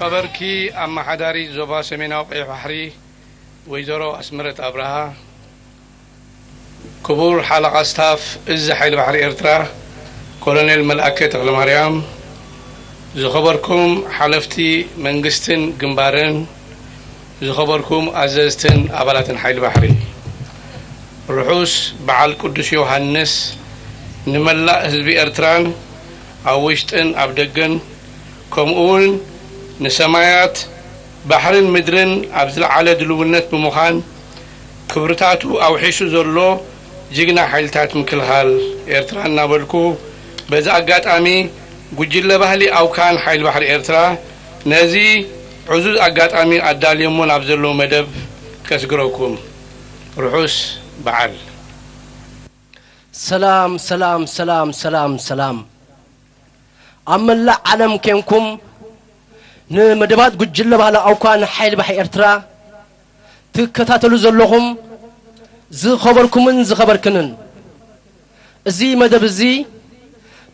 መበርኪ ኣመሓዳሪ ዞባ ሰሜናዊ ቀይሕ ባሕሪ ወይዘሮ ኣስመረት ኣብርሃ፣ ክቡር ሓለቓ ስታፍ እዚ ሓይሊ ባሕሪ ኤርትራ ኮሎኔል መልኣከ ተኽለማርያም፣ ዝኸበርኩም ሓለፍቲ መንግስትን ግንባርን፣ ዝኸበርኩም ኣዘዝትን ኣባላትን ሓይሊ ባሕሪ፣ ርሑስ በዓል ቅዱስ ዮሃንስ ንመላእ ህዝቢ ኤርትራን ኣብ ውሽጥን ኣብ ደገን፣ ከምኡውን ንሰማያት ባሕርን ምድርን ኣብ ዝለዓለ ድልውነት ብምዃን ክብርታቱ ኣውሒሱ ዘሎ ጅግና ሓይልታት ምክልኻል ኤርትራ እናበልኩ፣ በዚ ኣጋጣሚ ጉጅለ ባህሊ ኣውካን ሓይሊ ባሕሪ ኤርትራ ነዚ ዕዙዝ ኣጋጣሚ ኣዳልዮሞ ናብ ዘለዉ መደብ ከስግረኩም። ርሑስ በዓል። ሰላም፣ ሰላም፣ ሰላም፣ ሰላም፣ ሰላም። ኣብ መላእ ዓለም ኬንኩም ንመደባት ጉጅለ ባህሊ ኣውካን ሓይሊ ባሕሪ ኤርትራ ትከታተሉ ዘለኹም ዝኸበርኩምን ዝኸበርክንን፣ እዚ መደብ እዚ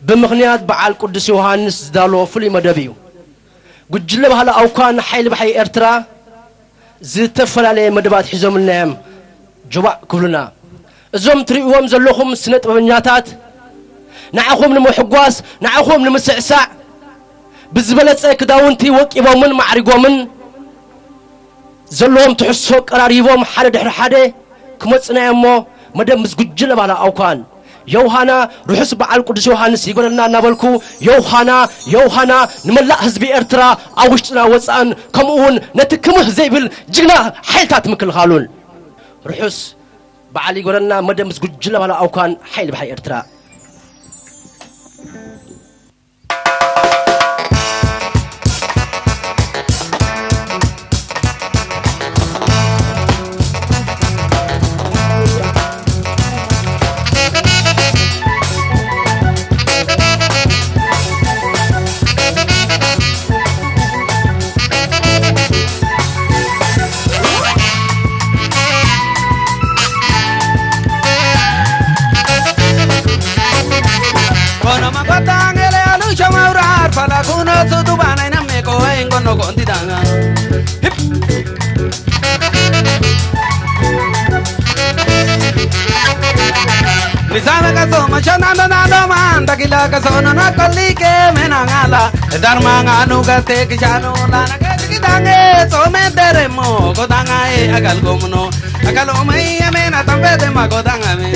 ብምኽንያት በዓል ቅዱስ ዮሃንስ ዝዳሎ ፍሉይ መደብ እዩ። ጉጅለ ባህሊ ኣውካን ሓይሊ ባሕሪ ኤርትራ ዝተፈላለየ መደባት ሒዞምልና እዮም ጆባእ ክብሉና። እዞም ትርእይዎም ዘለኹም ስነ ጥበበኛታት ንዓኹም ንምሕጓስ፣ ንዓኹም ንምስዕሳዕ ብዝበለጸ ክዳውንቲ ወቂቦምን ማዕሪጎምን ዘለዎም ትሕዝቶ ቀራሪቦም ሓደ ድሕሪ ሓደ ክመጹና እዮም እሞ መደብ ምስ ጉጅለ ባህሊ ኣውካን ዮሃና ርሑስ በዓል ቅዱስ ዮሃንስ ይግበረልና እናበልኩ ዮሃና ዮሃና ንመላእ ህዝቢ ኤርትራ ኣብ ውሽጥና ወጻእን ከምኡ እውን ነቲ ክምህ ዘይብል ጅግና ሓይልታት ምክልኻሉን ርሑስ በዓል ይግበረልና። መደብ ምስ ጉጅለ ባህሊ ኣውካን ሓይሊ ባሕሪ ኤርትራ። Kono makotange le alusha maurar pala kuno sutu banai na me ko engo no kontidanga. Hip. Misana kaso machana na na do man takila kaso na na kalike menangala. Dharma nganu gaste kishano la na kajidange so me tere mo ko dangae agal gomno. Akalo mai amena tambe de magodang ame.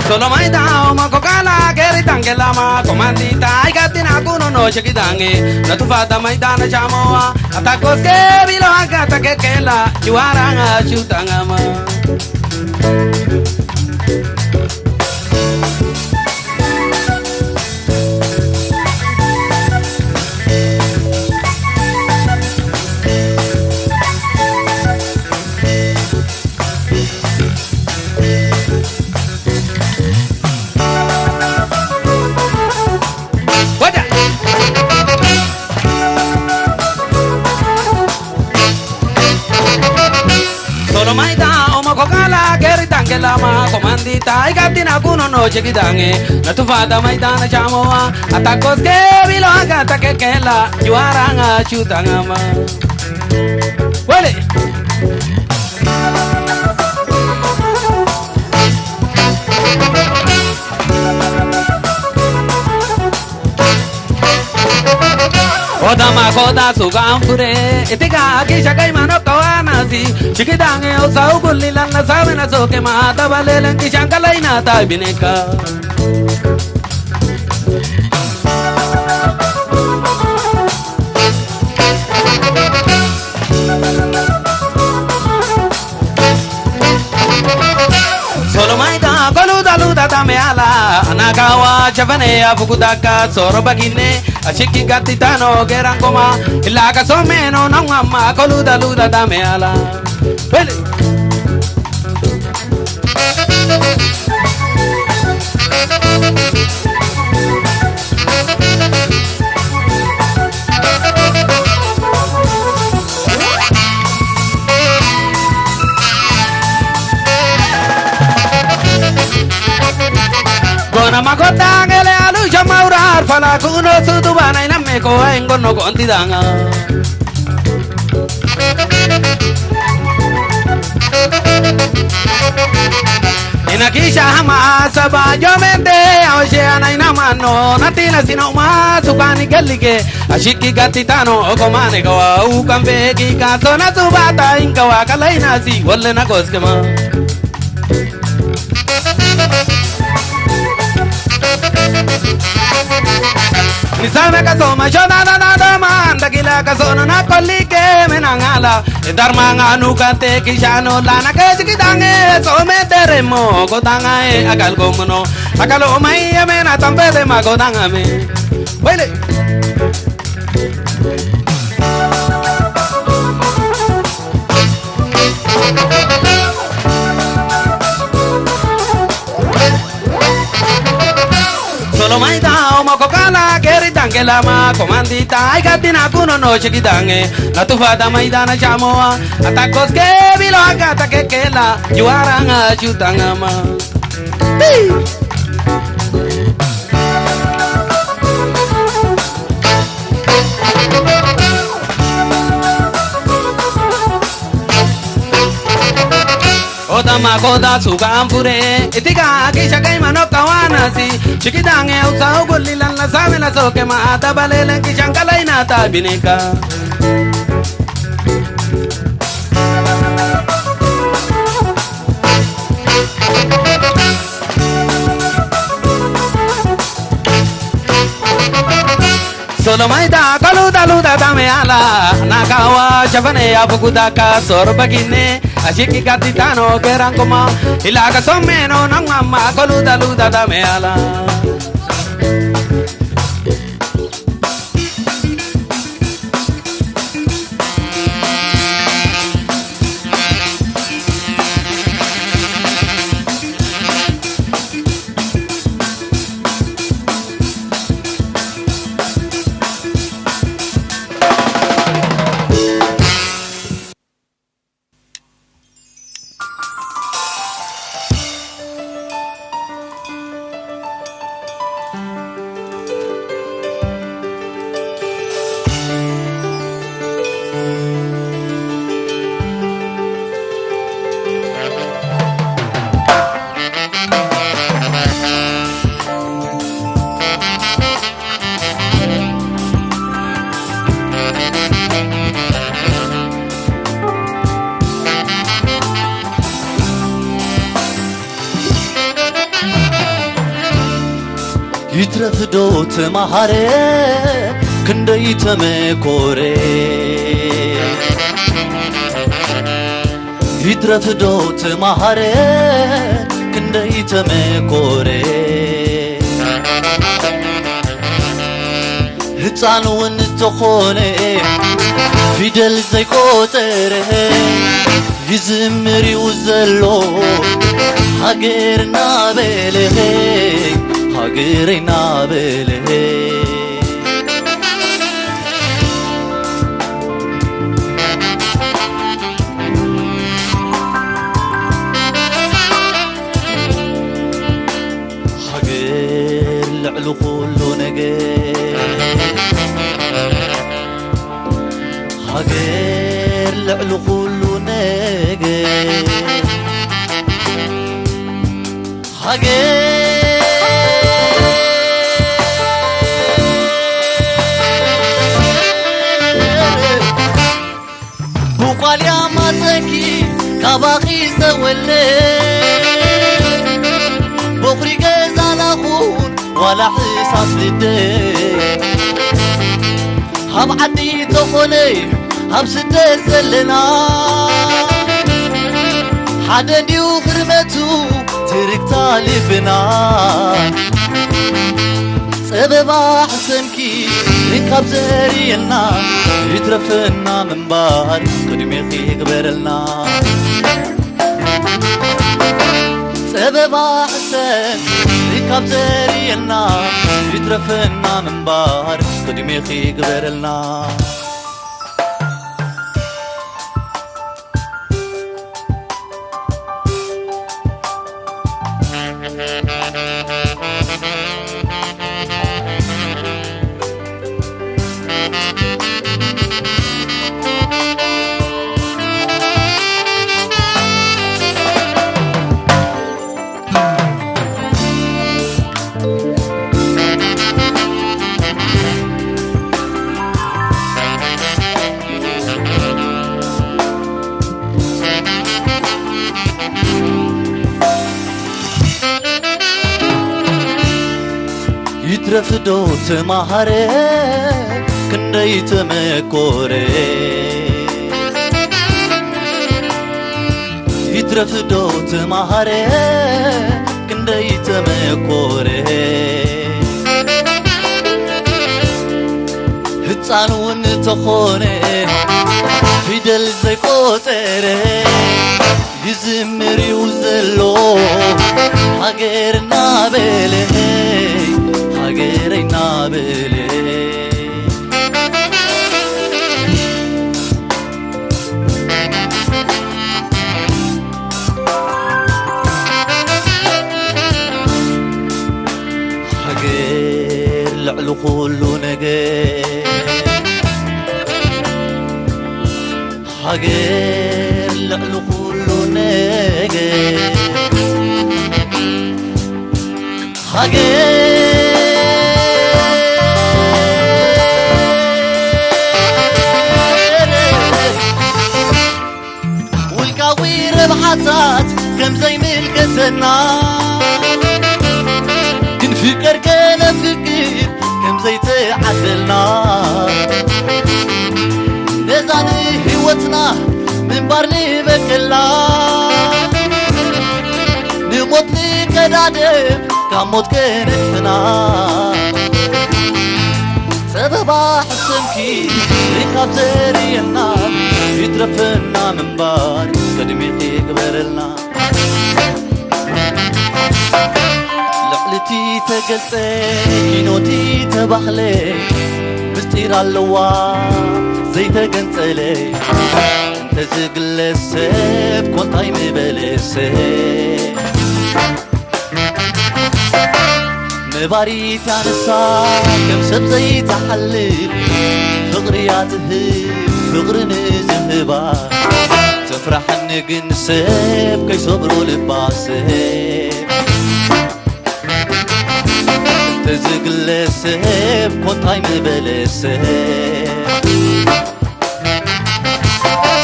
Solo mai da o ma kokala geri tange lama komandi tai gatina kuno no sheki dange na tu fata mai dana chamoa atakos ke bilo agata ke kela juaranga chutangama. Solo maida omo kokala geri tange lama komandi tai gatina kuno no cheki dange na tu fada maida na chamoa atakos ke bilo agata ke kela juaranga chutangama. Wale. Odama koda sugan fure itiga agi shakai mano kawana si chikidange o sau gulli lalla sawe na soke mata balelen kishan kalaina tai bineka. Solo maida koluda luda dame ala anagawa chavane afukudaka soro bagine ashiki gatitano gerangoma ilaga someno nangama koluda luda dame ala. Wele. Nama kota ngele alu jama urar fala kuno sudu banai namme ko aingon no konti danga. Ina kisha hama saba yo mente aoshe anai namano natina sino ma sukani galige ashiki gatitano okomane gawa ukambe ki kaso na subata ingawa kalaina si wolle na koskema. Nisame kaso mashona na na doma andagila kaso na na kolike menangala. Darmanga anu kate kishano lana ke sikidange so me teremo kotanga e akal komuno akalo mai amena tambede ma kotanga me. Wele. Solo maida o moko kala keri dange lama komandita ai gatina kuno no shiki dange na tufada maida na chamoa atakos ke bilo agata ke kela juaranga chutangama. Otama koda suka ampure itiga kisha kai mano kawana si chikidange usa ugulli lan la same la soke ma ata balele kishan kalaina ta bineka. Solo maida kaluda luda dame ala nakawa shafane afukuda ka sor bagine ashiki gatitano kerankuma ilaga someno nangama kaluda luda dame ala. ይትረፍ ዶ ተማሃረ ክንደይ ተመኮረ። ይትረፍ ዶ ተማሃረ ክንደይ ተመኮረ። ህፃን እውን እንተኾነ ፊደል ዘይቆፀረ ይዝምር እዩ ዘሎ ሃገር እናበለኸ ሃገር እናበለኸ። ሃገር ልዕሊ ኩሉ ነገር ሃገር ልዕሊ ኩሉ ነገር ሃገር ብቋልያ ማፀንኪ ካባኺ ዝተወልደ ቦኽሪ ገዛና ኹን ዋላ ሕሳስ ልደ ኣብ ዓዲ ተኾነ ኣብ ስደት ዘለና ሓደ ድዩ ክርመቱ ትርግታ ልብና ጸበባ ሕሰንኪ ርካብ ዘርእየልና ይትረፈና ምንባር ቅድሜኺ ይግበረልና ጸበባ ሕሰን ካብ ዘርእየና ይትረፈና ምንባር ቅድሜኺ ግበረልና። ይትረፍዶ ተማሃረ ክንደይ ተመኮረ፣ ይትረፍዶ ተማሃረ ክንደይ ተመኮረ፣ ህፃን እውን ተኾነ ፊደል ዘይቆፀረ፣ ይዝምር እዩ ዘሎ ሃገር እናበለ፣ ሃገር እናበለ። ሃገር ልዕሊ ኩሉ ነገር፣ ሃገር ልዕሊ ኩሉ ነገር፣ ሃገር ውልቃዊ ረብሓታት ከም ዘይምልከተና፣ ግን ፍቅር ከነፍቅር ከም ዘይተዓደልና፣ ነዛ ንህይወትና ምንባር ንበቀልና፣ ንሞት ንቀዳደም ካብ ሞት ከነድሕና። ጸበባ ሕሰምኪ ርካብ ዘርእየና፣ ይትረፈና ምንባር ቅድሚኺ ግበረልና። ልዕልቲ ተገልጸ ኪኖቲ ተባህለ፣ ምስጢር ኣለዋ ዘይተገንጸለ፣ እንተዝግለስ ሰብ ኮንታይ ምበለሰ። ነባሪት ኣነሳ ከም ሰብ ዘይትሓልፍ፣ ፍቕሪ እያ ትህብ ፍቕሪ ንዝህባ። ተፍራሕኒ ግን ሰብ ከይሰብሮ ልባ ሰብ። ተዝግለ ሰብ ኮንታይ ምበለ ሰብ።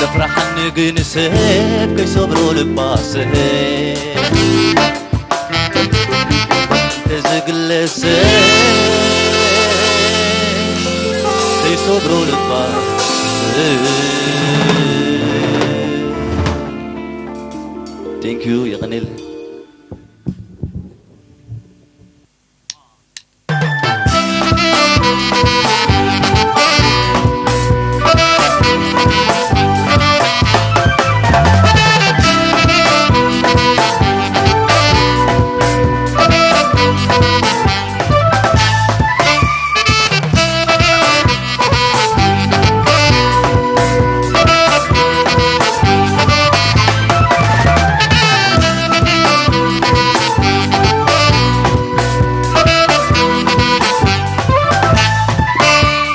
ተፍራሕኒ ግን ሰብ ከይሰብሮ ልባ ሰብ። ተዝግለ ሰብ ከይሰብሮ ልባ ሰብ። Thank you፣ የቐኔል።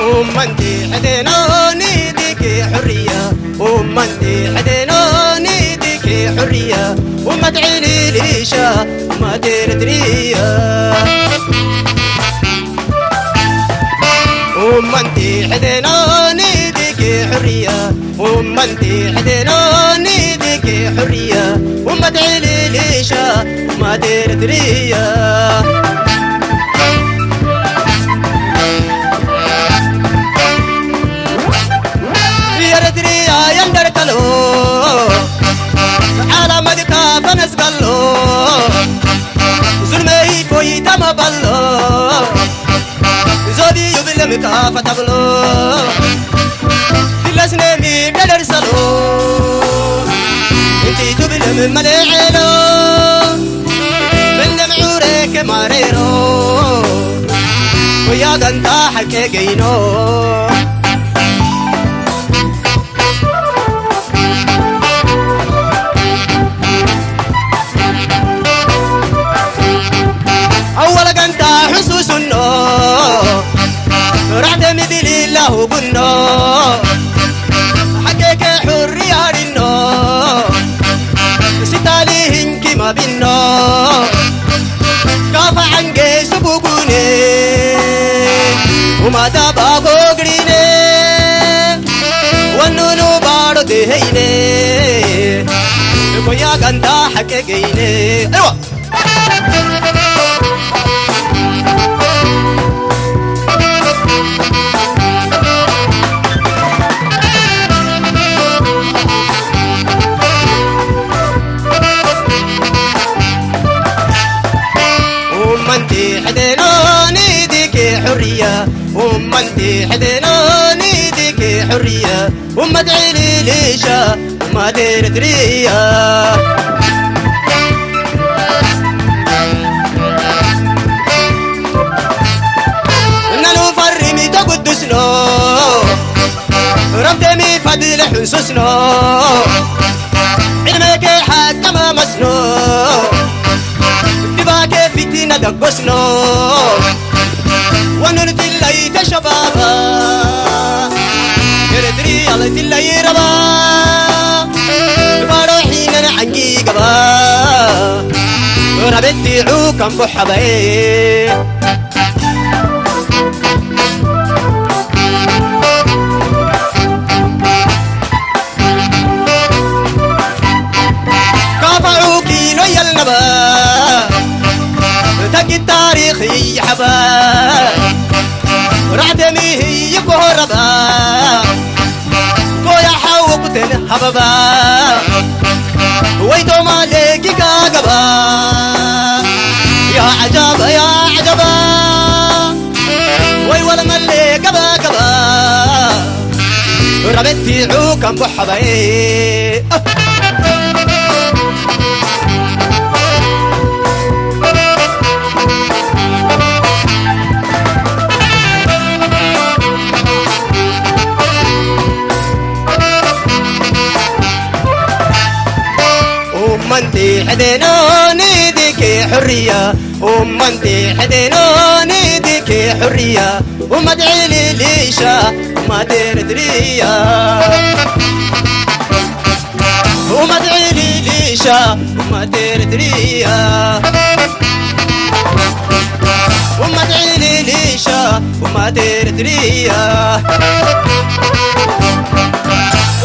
ኡመንቲ ሕቴኖኒ ዲኪ ሕርያ፣ ኡመንቲ ሕቴኖኒ ዲኪ ሕርያ፣ ኡመት ዒሊሊሻ፣ ኡመት ኤርትርያ። ኡመንቲ ሕቴኖኒ ዲኪ ሕርያ፣ ኡመንቲ ሕቴኖኒ ዲኪ ሕርያ፣ ኡመት ዒሊሊሻ፣ ኡመት ኤርትርያ። ኤርትርያ የንደርከሎ፣ ዓላመድካ ፈነስከሎ፣ ዙልመይ ፎይታ መበሎ። ዞዲ ዩብለም ካፈ ተብሎ፣ ድለስነ ሚደደርሰሎ፣ እንቲ ቱብለም መለዔሎ፣ መለም ዑረ ከማሬሮ፣ ወያ ጋንታ ሐቀ ገይኖ። ኣወለ ጋንታ ሕሱሱኖ፣ ራዕተ ምድሊ ላሁ ጉኖ፣ ሓቄከ ሑሪ ኣሪኖ፣ ሲታሊ ህንኪ ማቢኖ፣ ካፋ ዓንጌ ሱቡጉኔ፣ ኡማታ ባጎ ግሪኔ፣ ወኑኑ ባሮ ትሄይኔ፣ ንኮያ ጋንታ ሓቂ ገይኔ። እዋ! حرية، أمتي حدنا نيدك حرية، أمة عيلي ليشا، أمة إريتريا. نانو فرمي تقدسنو، رمتمي فضل حنسسنو، علمك حق ما مسنو، دباك فتنة دقسنو، ونرد الليت شبابا، يردري على اللي ربا، بارو حين عنجي قبا، ربتي عوكم بحبايب. كافعوكي لو يلنبا، تاكي التاريخ يحبا، رعتمي هي كهربا، كويا حاوك تنهببا، ويتو مالك كاغبا، يا عجبا يا عجبا. ወይ ወለመሌ ገባ ገባ፣ ረበቲ ዑ ከም ቡሓባዬ። ኡመንቲ ሕደኖ ንዲኪ ሕርያ፣ ኡመንቲ ሕደኖ ንዲኪ ሕርያ፣ ኡመት ዒሊ ሊሻ፣ ኡመት ኤርትርያ። ኡመት ዒሊ ሊሻ፣ ኡመት ኤርትርያ። ኡመት ዒሊ ሊሻ፣ ኡመት ኤርትርያ።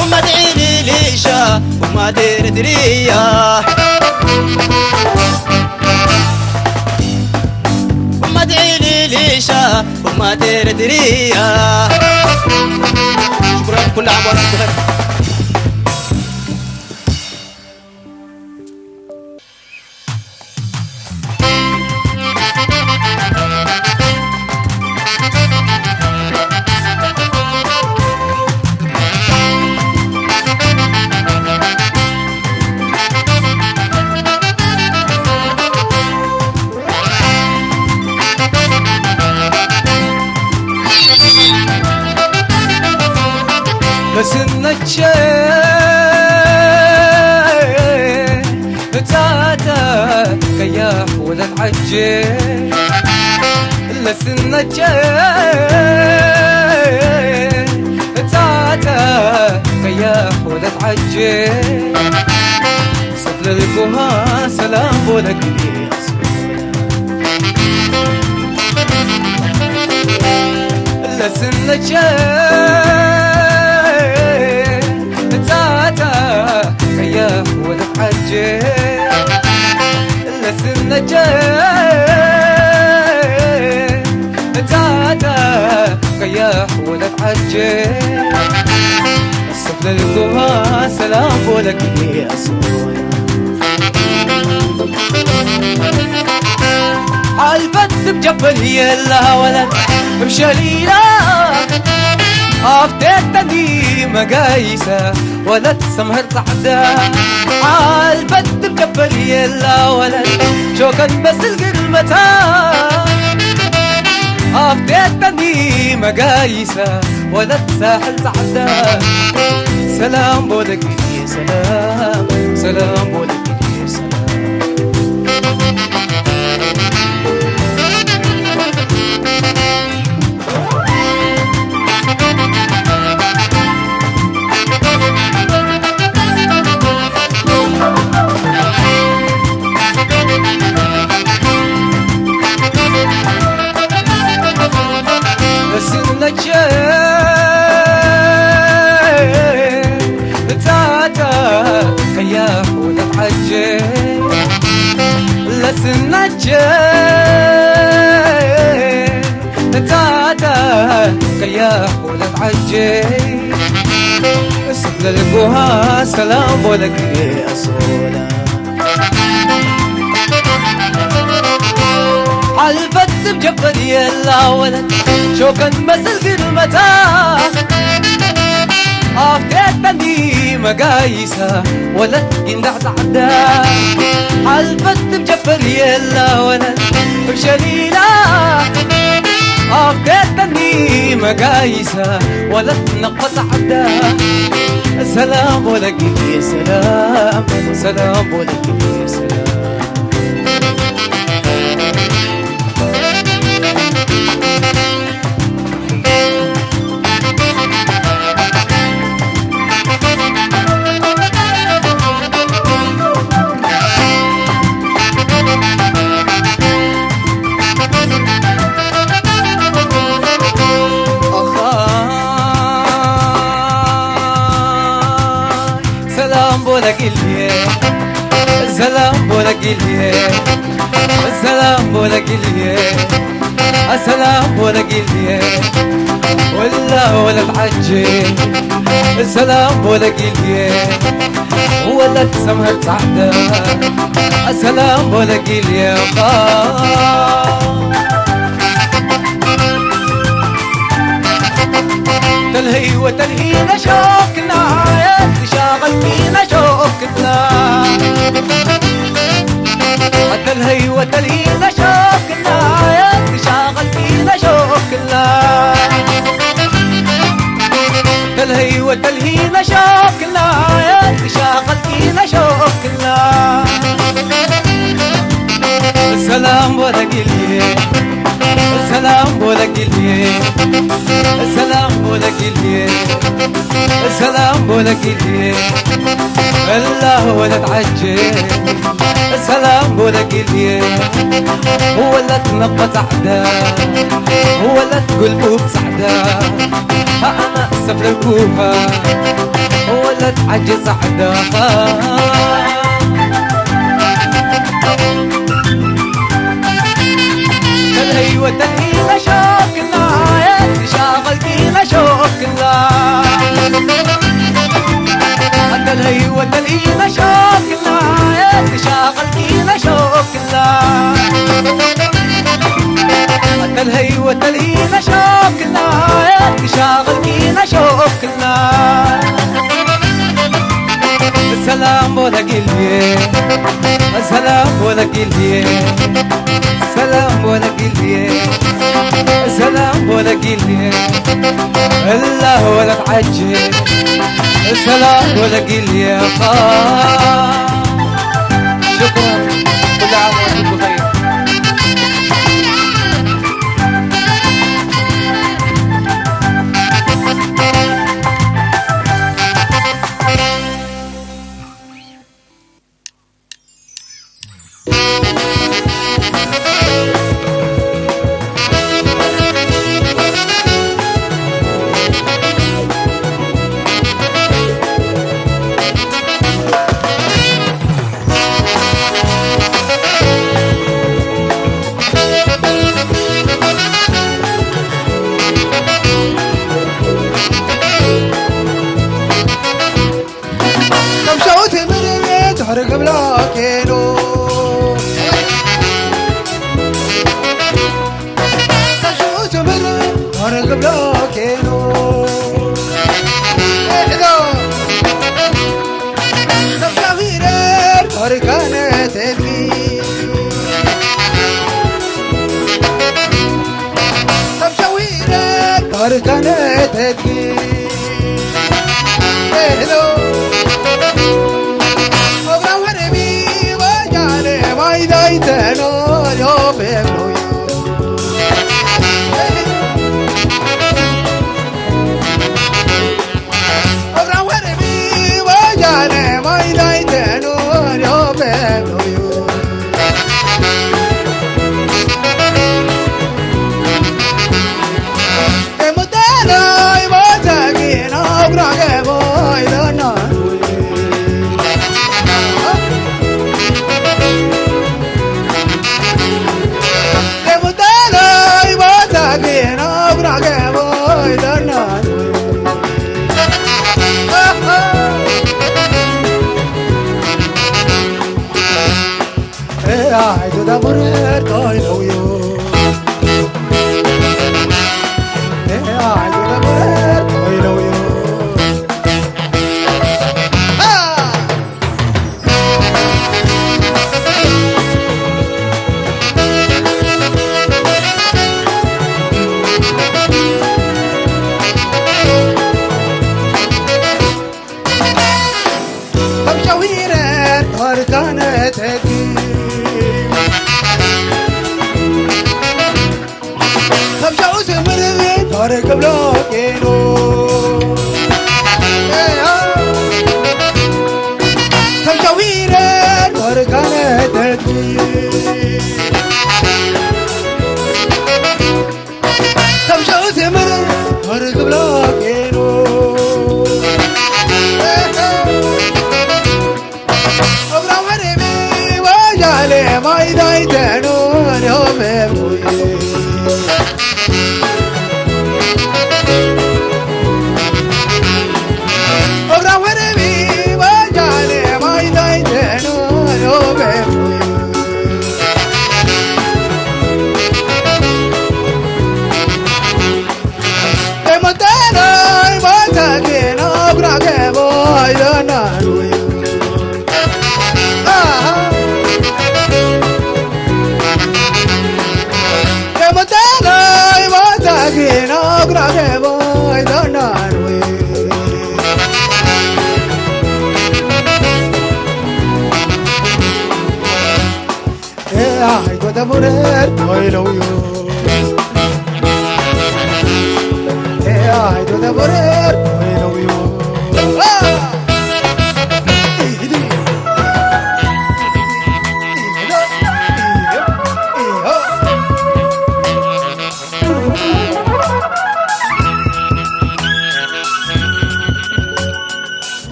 ኡመት ዒሊ ሊሻ፣ ኡመት ኤርትርያ። ኡመት ዒሊ ሊሻ፣ ኡመት ኤርትርያ። ሽኩራን ኩሉ ዓማር ሽኩራን። ለስነቼ እታተ ቀያሕ ወለት ዓጄ ለስነቼ እታተ ቀያሕ ወለት ዓጄ ሰፍለልኩሃ ሰላም ቦለግኒ ለስነቼ እታታ ቀያሕ ወለት ዓጄ ለስነቼ እታታ ቀያሕ ወለት ዓጄ ሰፍለልኩሃ ሰላም ቦለግኒ ኣስሞያ ሓልፈት ትብጀበል የላ ወለት እብሸሊላ ኣፍቴተኒ መጋይሰ ወለት ሰምሀር ጻዕዳ ሓልፈት ትብጀበል የላ ወለት ሾከን በስል ግርመታ ኣፍቴተኒ መጋይሰ ወለት ሳሕል ጻዕዳ ሰላም ቦለኪ ሰላም ሰላም ቦለኪ ሰላም ለስነቼ እታታ ቀያሕ ወለት ዓጄ ለስነቼ እታታ ቀያሕ ወለት ዓጄ ስፍለልኩሃ ሰላም ቦለግኒ ኣሶላ ሓልፈት ጀፈር የላ ወለት ሾከን መስል ግልመታ ኣፍቴተኒ መጋይሳ ወለት ይንዳዕ ጻዕዳ ሓልፈት ጀፈር የላ ወለት ብሸሊላ ኣፍቴተኒ መጋይሳ ወለት ነቆ ጻዕዳ ሰላም ወለጊ ሰላም ሰላም ወለጊ ሰላም ሰላም ቦለጊልዬ ሰላም ቦለጊልዬ ሰላም ቦለጊልዬ ሰላም ቦለጊልዬ ወላ ወለት ዓጅ ሰላም ቦለጊልዬ ወለት ሰምሀር ጻዕዳ ሰላም ቦለጊልዬ ተልሀይ ወተልሂ ነሾክና የትሻቐልኪ ነሾክና ተልሀይ ወተልሂ ነሾክና የትሻቐልኪ ነሾክና ተልሀይ ወተልሂ ነሾክና የትሻቐልኪ ነሾክና ሰላም ወለጊልዬ ሰላም ወለጊልዬ ሰላም ወለጊልዬ ሰላም ወለጊልዬ እላ ወለት ዓጀ ሰላም ወለጊልዬ ወለት ነቐ ጻዕዳ ወለት ጉልቡብ ጻዕዳ ኣና ሰፍለልኩኻ ወለት ዓጀ ጻዕዳ ተልሀይ ወተልሂ ነሾክና የትሻቐልኪ ነሾክና ተልሀይ ወተልሂ ነሾክና የትሻቐልኪ ነሾክና ተልሀይ ወተልሂ ነሾክና የትሻቐልኪ ነሾክና ሰላም ቦለጊልዬ ሰላም ቦለጊልዬ ሰላም ቦለጊልዬ ሰላም ቦለጊልዬ እላ ወለት ዓጅ ሰላም ቦለጊልዬ ሽኩራን ኩሉ ዓም ወንቱም ብኸይር ከም ሸውቲ ምድሪ ድሕሪ ክብሎ ኬኑ ከም ሸውቲ ምድሪ ድሕሪ ክብሎ ኬኑ እዶ ከም ሻፊረር ድሕሪ ከነተልኪ ከም ሸዊረር ድሕሪ ከነተልኪ ወርካነ ተኪ ከም ሻው ዝምርር ቶር ክብሎ ጌሩ ከም ሻዊረ ወርካነ ተኪ ከም ሻው ዝምርር ቶር ክብሎ ጌሩ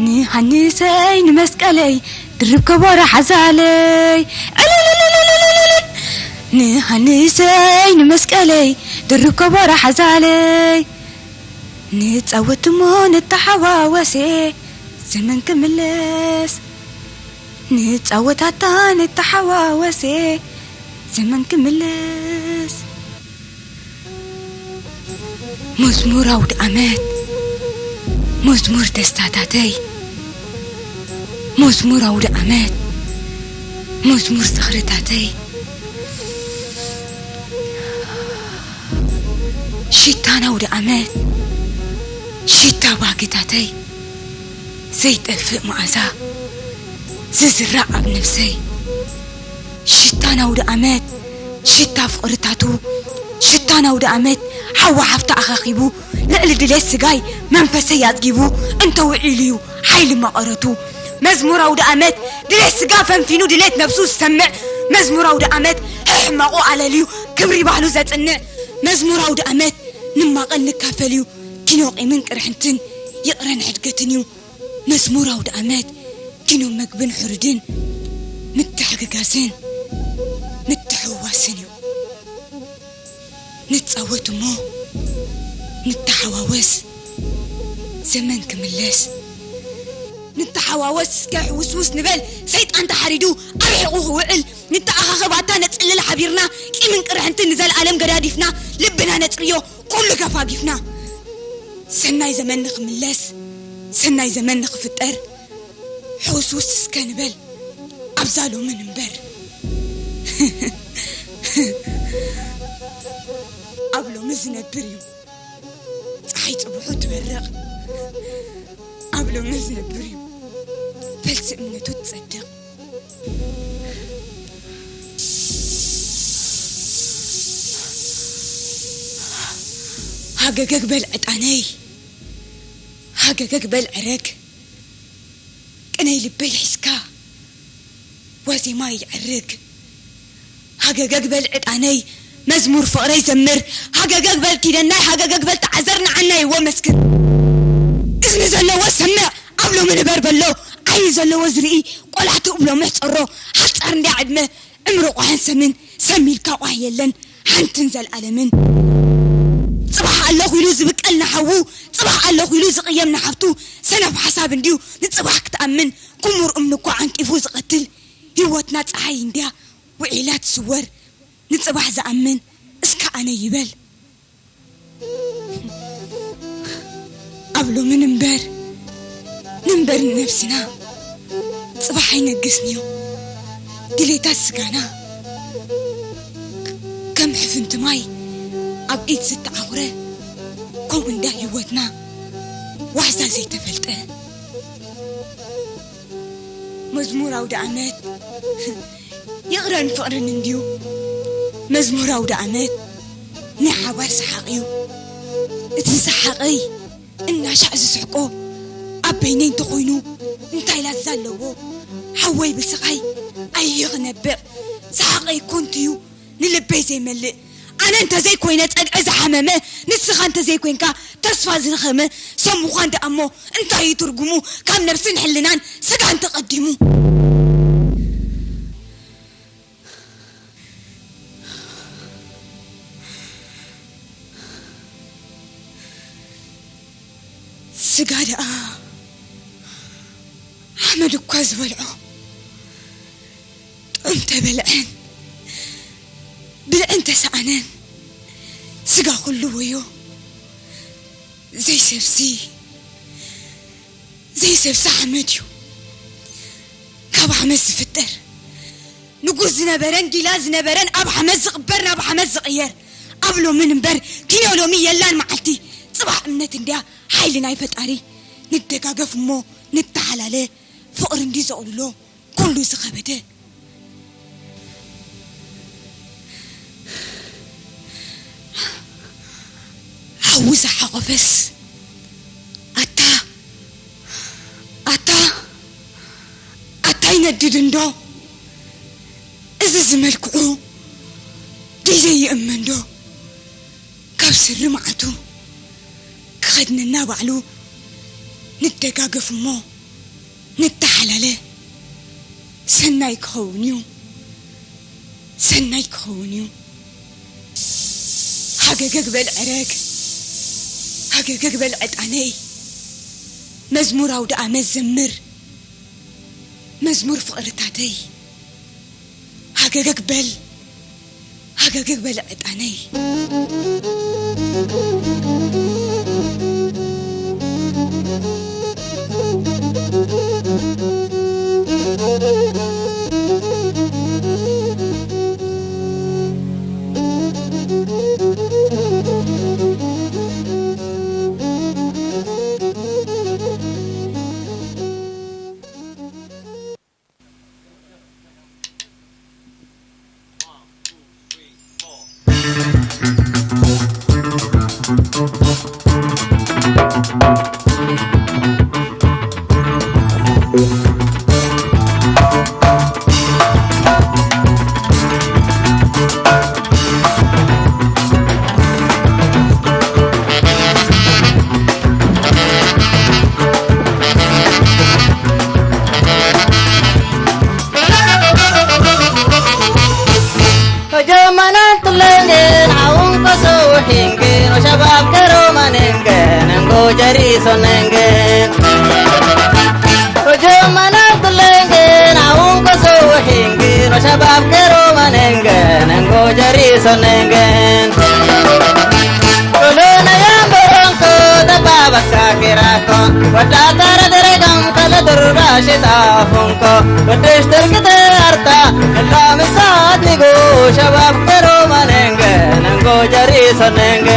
ንሃንሰይ ንመስቀለይ ድርብ ከበሮ ሓዛለይ ዕልልልልልልልል። ንሃንሰይ ንመስቀለይ ድርብ ከበሮ ሓዛለይ ንጻወት እሞ ንተሓዋወሴ ዘመን ክምለስ ንጻወታታ ንተሓዋወሴ ዘመን ክምለስ መዝሙር ኣውደ ኣመት፣ መዝሙር ደስታታተይ፣ መዝሙር ኣውደ ኣመት፣ መዝሙር ዝኽርታተይ፣ ሽታን ኣውደ ኣመት፣ ሽታ ባህግታተይ፣ ዘይጠፍእ መኣዛ ዝዝራእ ኣብ ነብሰይ፣ ሽታ ናውዲ ኣመት፣ ሽታ ፍቕርታቱ፣ ሽታ ናውዲ ኣመት ሓዋ ሓፍታ ኣኻኺቡ፣ ልዕሊ ድሌት ስጋይ መንፈሰይ ኣጽጊቡ፣ እንተ ውዒሉ እዩ ሓይሊ መቐረቱ። መዝሙር ኣውዲ ኣመት፣ ድሌት ስጋ ፈንፊኑ፣ ድሌት ነብሱ ዝሰምዕ። መዝሙር ኣውዲ ኣመት፣ ሕሕማቑ ኣለልዩ፣ ክብሪ ባህሉ ዘጽንዕ። መዝሙር ኣውዲ ኣመት፣ ንማቐል ንካፈል እዩ፣ ኪኖ ቂምን ቅርሕንትን፣ ይቕረን ሕድገትን እዩ። መዝሙር ኣውደ ኣመት ኪኖ መግብን ሕሩድን ምትሕግጋዝን ምትሕውዋስን እዩ። ንጻወት እሞ ንተሓዋወስ፣ ዘመን ክምለስ። ንተሓዋወስ እስከ ሕውስውስ ንበል፣ ሰይጣን ተሓሪዱ ኣርሒቑ ክውዕል። ንተኣኻኸብ ኣታ ነጽልል ሓቢርና፣ ቂምን ቅርሕንትን ንዘለኣለም ገዳዲፍና፣ ልብና ነጽርዮ ኩሉ ገፋጊፍና። ሰናይ ዘመን ንኽምለስ፣ ሰናይ ዘመን ንኽፍጠር፣ ሕውስውስ እስከ ንበል ኣብዛ ሎሚ ንንበር። ዝነብር እዩ። ፀሓይ ፅቡሑ ትበርቕ። ኣብ ሎሚ ዝነብር እዩ። ፈልሲ እምነቱ ትጸድቕ። ሃገገግ በል ዕጣነይ፣ ሃገገግ በል ዕረግ፣ ቅነይ ልበይ ሒዝካ ዋዜማ ይዕርግ። ሃገገግ በል ዕጣነይ፣ መዝሙር ፍቕረይ ዘምር። ሃገገግ በል ኪደናይ፣ ሃገገግ በል ተዓዘር፣ ንዓናይ ወመስክር። እዝኒ ዘለዎ ሰምዕ፣ ኣብ ሎሚ ንበር በሎ። ዓይኒ ዘለዎ ዝርኢ፣ ቆላሕትኡ ብሎሚ ሕጸሮ። ሓጻር እንድያ ዕድመ፣ እምሪ ቋሕን ሰምን፣ ሰም ኢልካ ቋሕ የለን ሓንትን ዘልኣለምን። ጽባሕ ኣለኹ ኢሉ ዝብቀል ንሓዉ፣ ጽባሕ ኣለኹ ኢሉ ዝቕየም ንሓፍቱ፣ ሰነፍ ሓሳብ እንድዩ ንጽባሕ ክትኣምን፣ ክሙር እምኒ እኳ ዓንቂፉ ዝቐትል። ህይወትና ጸሓይ እንድያ ውዒላ ትስወር፣ ንጽባሕ ዝኣምን እስከ ኣነ ይበል። ኣብ ሎሚ ንንበር፣ ንንበር ንነብስና። ጽባሕ ኣይነግስንዮ ድሌታት ስጋና። ከም ሕፍንቲ ማይ ኣብ ኢድ ዝተዓኹረ፣ ከምኡ እንዳ ህይወትና ዋሕዛ ዘይተፈልጠ። መዝሙር ኣውደ ዓመት ይቕረን ፍቕርን እንድዩ። መዝሙር ኣውደ ዓመት ናይ ሓባር ሰሓቕ እዩ። እቲ ሰሓቐይ እናሻዕ ዝስሕቆ ኣብ በይነይ እንተኾይኑ እንታይ ላዛ ኣለዎ? ሓወይ ብስቓይ ኣየ ክነብዕ። ሰሓቐይ ኮንቱ እዩ ንልበይ ዘይመልእ። ኣነ እንተዘይኮይነ ጸግዒ ዝሓመመ፣ ንስኻ እንተዘይኮይንካ ተስፋ ዝደኸመ ሰብ ምዃን ደኣ እሞ እንታይ እዩ ትርጉሙ? ካብ ነብስን ሕልናን ስጋን ተቐዲሙ። ስጋ ደኣ ሓመድ እኳ ዝበልዖ ጥዑም ተበልዐን ብልዕን ተሰኣነን። ስጋ ኩሉ ወዮ ዘይሰብሲ ዘይሰብሲ ሓመድ እዩ። ካብ ሓመድ ዝፍጠር ንጉስ ዝነበረን ጊላ ዝነበረን ኣብ ሓመድ ዝቕበር ናብ ሓመድ ዝቕየር። ኣብ ሎሚ ንንበር ኪኖ ሎሚ የላን መዓልቲ። ጽባሕ እምነት እንድያ ሓይሊ ናይ ፈጣሪ። ንደጋገፍ እሞ ንተሓላለ ፍቕሪ እንዲ ዘቕልሎ ኩሉ ዝኸበደ። ሓዊ ዝሓቖፈስ ኣታ ኣታ ኣታ ይነድድ እንዶ? እዚ ዝመልክዑ ግዜ ይእመ እንዶ? ካብ ስሪ መዓቱ ክኸድነና ባዕሉ ንደጋገፍ እሞ ንተሓላለ። ሰናይ ክኸውን እዩ፣ ሰናይ ክኸውን እዩ። ሃገገግ በል ዕረግ፣ ሃገገግ በል ዕጣነይ፣ መዝሙር ኣውደ ኣመት ዘምር፣ መዝሙር ፍቕርታተይ። ሃገገግ በል፣ ሃገገግ በል ዕጣነይ። Hojomana tulengin, aung koso hingin, o shabab kero manengen, ango jari sonengen. Hojomana tulengin, aung koso hingin, o shabab kero manengen, ango jari sonengen. Lolo na yambo ko, tapa baksa kirako, wada tara deregam kala durga shita funko, wadish terkite arta, illa misat nigo, shabab kero manengen, ጎጀሪ ሶነንገ።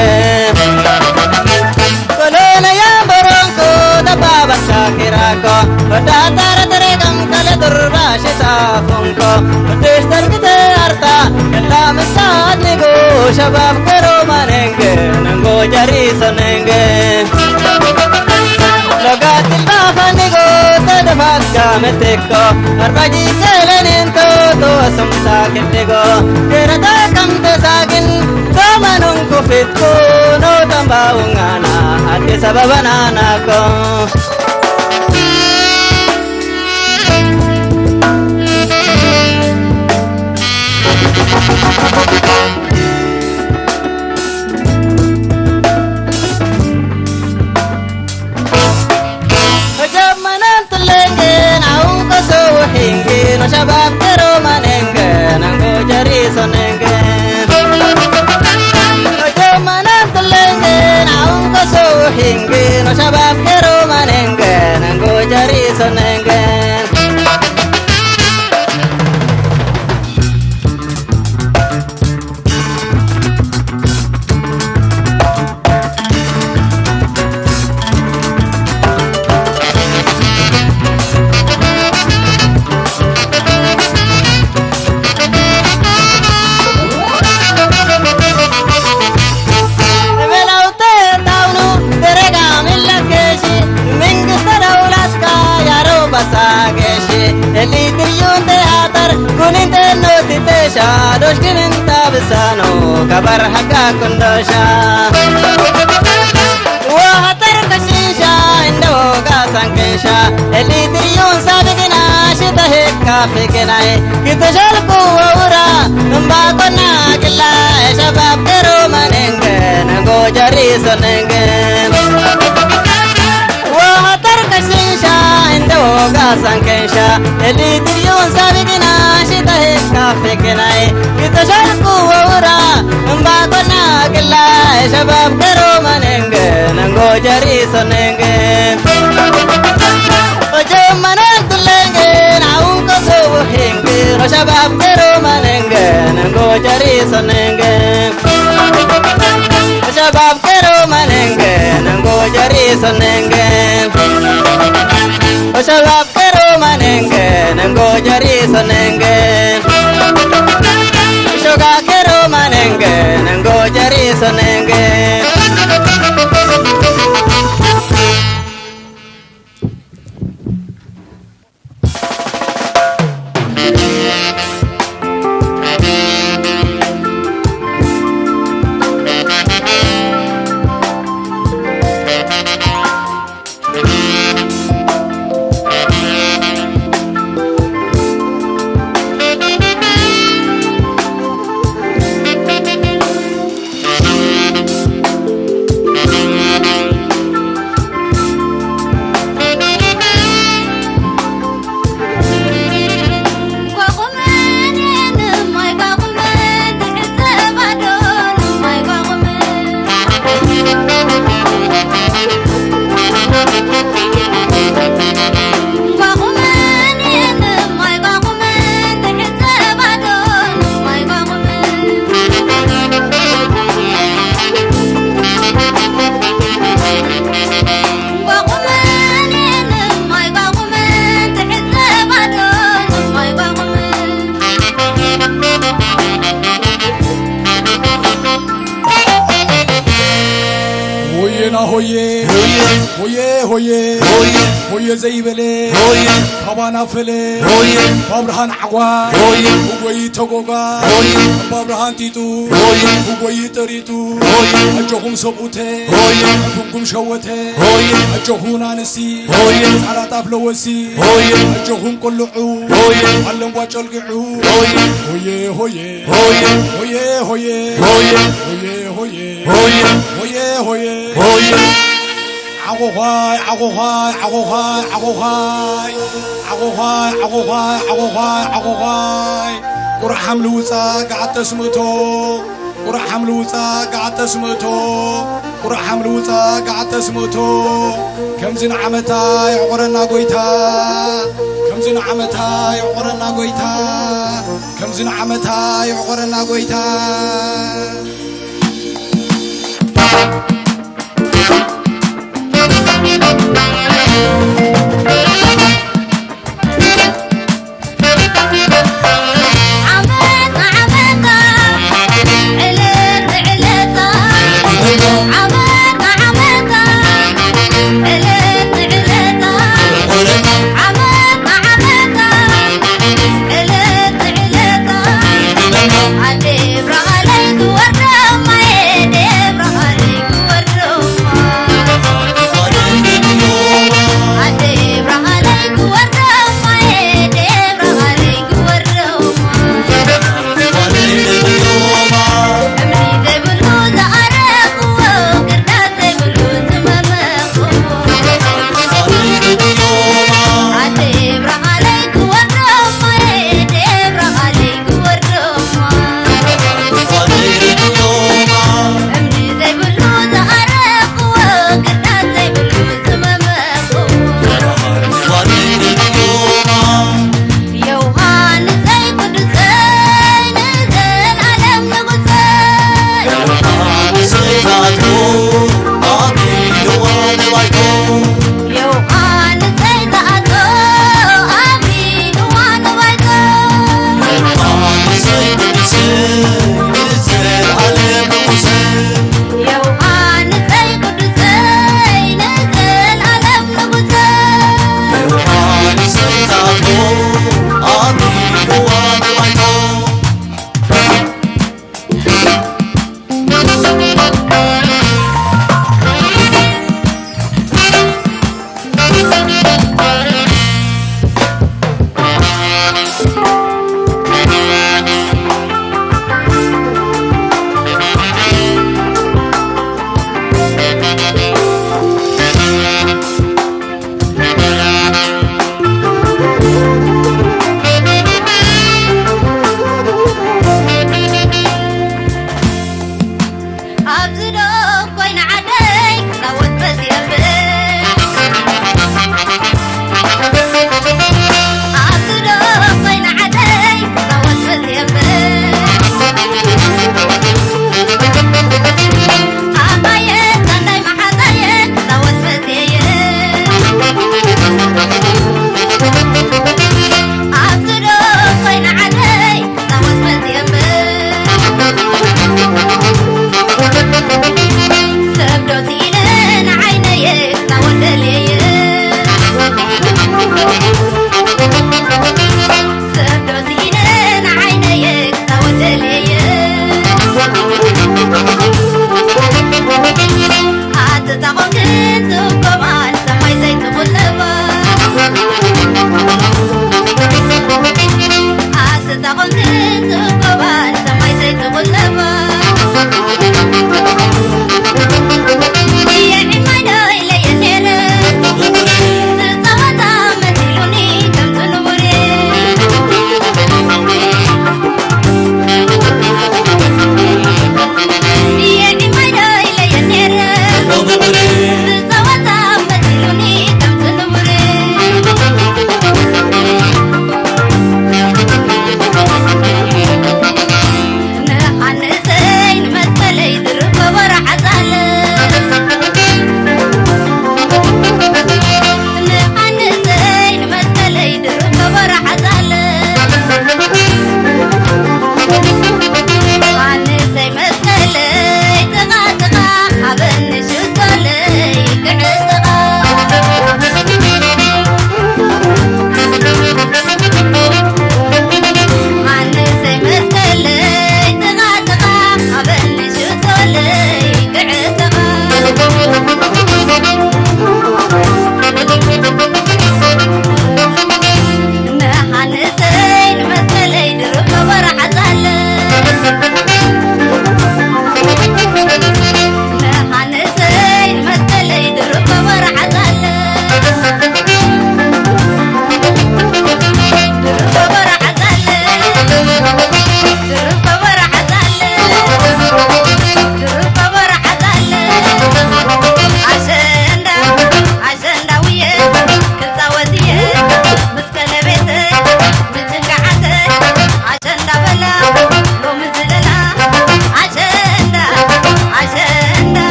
ኮሎነ ያምበሮንኮ ደባባሳ ኪራኮ ወዳታረ ተሬቀም ከለ ዱርባሽ ሳፎንኮ ቅዱስ ተርግተ ኣርታ ከላ ምሳድ ንጎ ሸባብ ከሮማነንገ ነንጎ ጀሪ ሶነንገ። ሎጋት ልባኻ ንጎ ተደፋት ጋመቴኮ ኣርባጂ ሰለኔንቶ ተወሰምሳ ክልጎ ገረታ ከምተሳግን ቶመኑን ኩፊትኩ ኖተምባውንጋና ኣዲስ ኣበባናናኮ። Hojamanan tulengen aun koso hingi no shabab kero manengen ango jari sonengen. Hojamanan tulengen aun koso hingi no shabab kero manengen ango jari sonengen. Ebelaute taunu derega millakesi mingiste daulaska yaro basagesi elitriyunte atar kuninte notitesha doshkiminta bisano kabar haga kundosha. Wahatar kashisha indoga sankesha elitriyun sabigina shita hekka fikinae kitoshalku waura mbakona kila shabab kero manenge nango jari sonenge. Wahatar kashisha indoga sankesha elitriyun sabigina shita hekka fikinae kitoshalku waura mbakona kila shabab kero manenge nango jari sonenge. Ojo manan tulenge naun koso hinge no shabab kero manenge nango jari sonenge. Shabab kero manenge nango jari sonenge. Shabab kero manenge nango jari sonenge. Shoga kero manenge nango jari sonenge. ሆየና ሆየ ሆየ ሆየ ሆየ ሆየ ዘይበለ ሆየ ካባና ፈለ ሆየ ባብርሃን ዓጓ ሆየ ብጎይ ተጎጋ ሆየ ባብርሃን ጢጡ ሆየ ብጎይ ጠሪጡ ሆየ ኣጆኹም ሰብኡተ ሆየ ኣጆኹም ሸወተ ሆየ ኣጆኹም ኣንስቲ ሆየ ጻራጣፍ ለወሲ ሆየ ኣጆኹም ቆልዑ ሆየ ኣለምቧ ጨልግዑ ሆየ ሆየ ሆየ ሆየ ሆየ ሆየ ሆየ ሆየ ሆየ ሆየ ሆየ ሆየ ሆየ ዓኾዃይ ዓኾዃይ ዓኾዃይ ዓኾዃይ ዓኾዃይ ዓኾዃይ ዓኾዃይ ዓኾዃይ ቁርዓም ልውፃ ጋዓት ተስምእቶ ቁርዓም ልውፃ ጋዓት ተስምእቶ ቁርዓም ልውፃ ጋዓት ተስምእቶ ከምዚ ንዓመታ የዕቆረና ጎይታ ከምዚ ንዓመታ የዕቆረና ጎይታ ከምዚ ንዓመታ የዕቆረና ጎይታ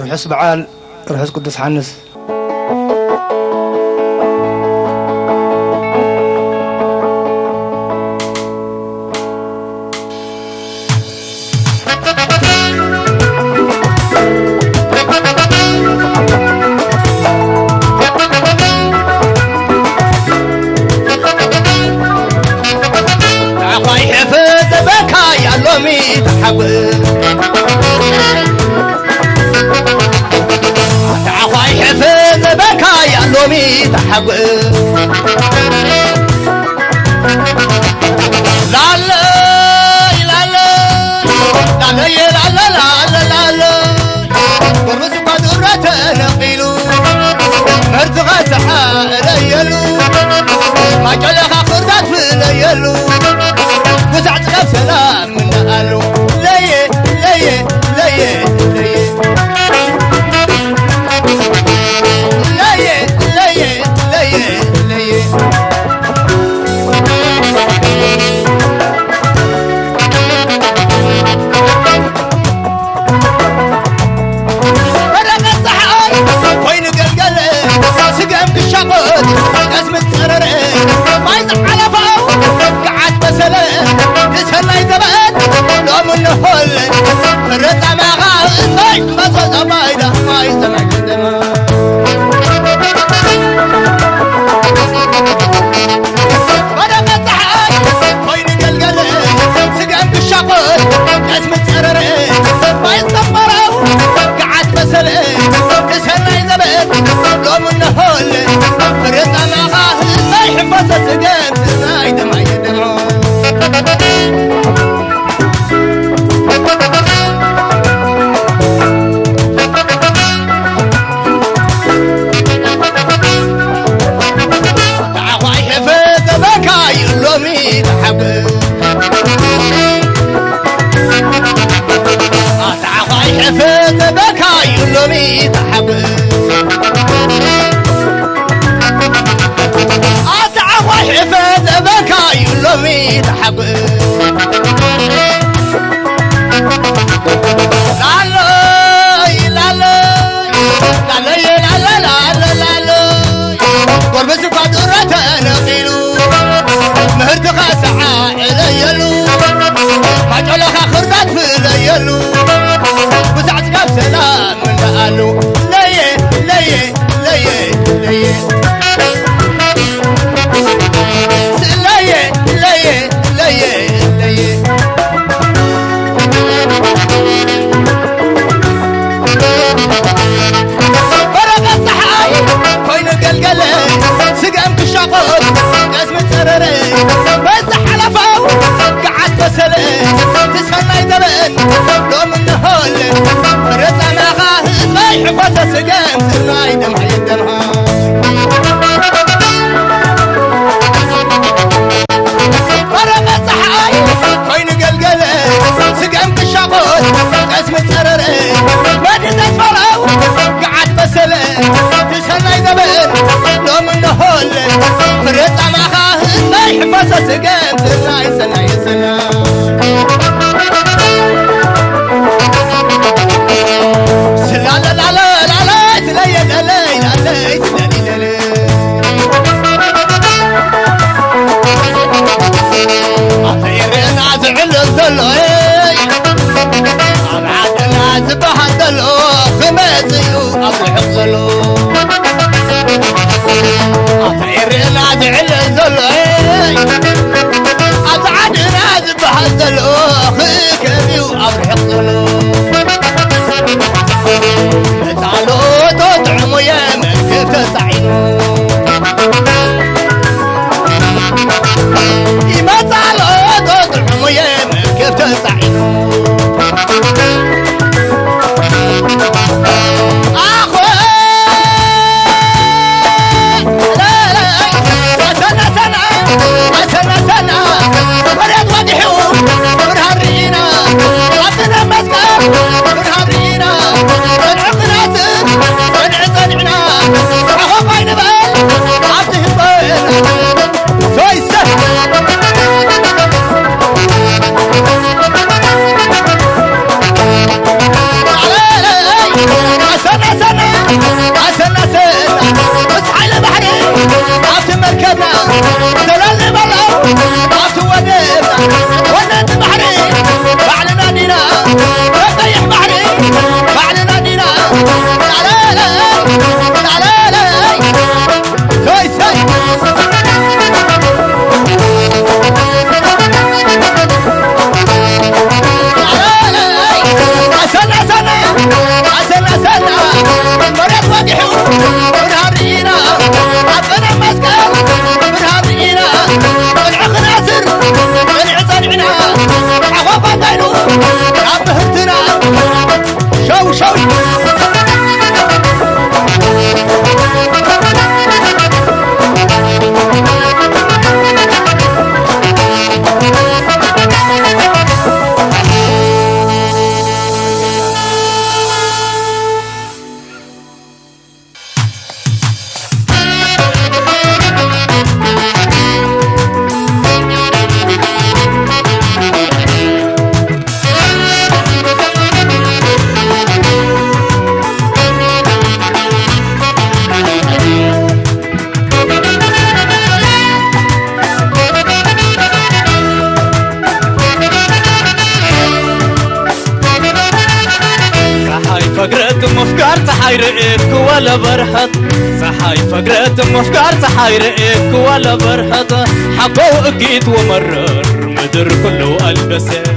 ርሑስ በዓል ርሑስ ቅዱስ ሓንስ። ታዃይ ሕፍዘበካ ያሎሚ ተሓጎ ታዕዃይ ሕፍዘበካ ያሎሚ ተሓጎ ላለይ ላለይ ላለየ ላለ ላለ ላለ ጎርብስ እኳ ዱረ ተነቒሉ ምህርትኻ ሰሓረየሉ ማጨለኻ ክርዳት ፍለየሉ ጉሳዕ ጥበብ ሰላም ምናኣሉ ለየ ለየ ለየ ለየ ለየ ለየ ለየ ለየ በረቐት ፀሓይ ኮይኑ ገልገለ ስገም ክሻቆት ቀስሚ ጸረረ ማይ ዝሓለፋው ገዓት መሰለ ንሰናይ ዘበን ሎሚ ንሆል ፍረ ጻማኻ እንታይ መጸ ጸማይ ዳማይ ጸማይ ደማ በረቐት ፀሓይ ኮይኑ ገልገለ ስገም ክሻቆት ቀስሚ ጸረረ ማይ ጸመረው ገዓት መሰለ ንሰናይ ዘበን ሎሚ ንሆል ፍረ ጻማኻ እንታይ ሕፈሰ ስገም ስናይ ደማይ ደማ ታዕዃይ ሕፍዘበካ እዩ ሎሚ ተሓጎ ታዕዃይ ሕፍዘበካ እዩ ሎሚ ተሓጎ ኣታዕዃይ ሕፍዘበካ እዩ ሎሚ ተሓጎ ላለይ ላለይ ላለየ ላለ ላለ ላለ ጎርብስ እኳ ዱረ ተነቒሉ ምህርትኻ ሰዓዕለየሉ ማጨለኻ ክርዳት ፍለየሉ ብዛዕ ጽጋብ ሰላም ምንዳኣሉ ለየ ለየ ለየ ለየ ለየ ለየ ለየ ለየ በረቐት ፀሓይ ኮይኑ ገልገለ ስገም ክሻቆት ቀስሚ ጸረረ በዛ ሓለፋው ገዓት መሰለ ትሰናይ ዘበን ሎሚ እንሆል ፍረ ጻማኻ ህዝባይ ሕፈሰ ስገም ስናይ ደምሃ የደምሃ በረቐት ፀሓይ ኮይኑ ገልገለ ስገም ክሻቆት ቀስሚ ጸረረ መዲ ተስፋላው ገዓት መሰለ ትሰናይ ዘበን ሎሚ እንሆል ፍረ ጻማኻ ህዝባይ ሕፈሰ ስገም ስናይ ሰናይ ሰና ስላለ ላለ ላለ ስለየ ለለይ ላለይ ስለሊ ለለ ኣብ ኤርና ዝዕለል ዘሎ ኣብ ዓድና ዝበሃል ዘሎ ክመጽእ እዩ ኣብ ርሑቕ ዘሎ ኣብ ኤርና ዝዕለል ዘሎ ኣብ ዓድና ዝበሃል ዘሎ ክእከብ እዩ ኣብ ርሑቕ ዘሎ መጻሎ ዶ ጥዕሙየ መግብ ተጻዒኑ ይመጻሎ ዶ ጥዕሙየ መግብ ተጻዒኑ ኣኾ ለበርሀት ፀሓይ ፈግረት ምፍቃር ፀሓይ ርኤክ ወለበርሀት ሓቆ እኪት ወመረር ምድር ኩሉ ኣልበሰት።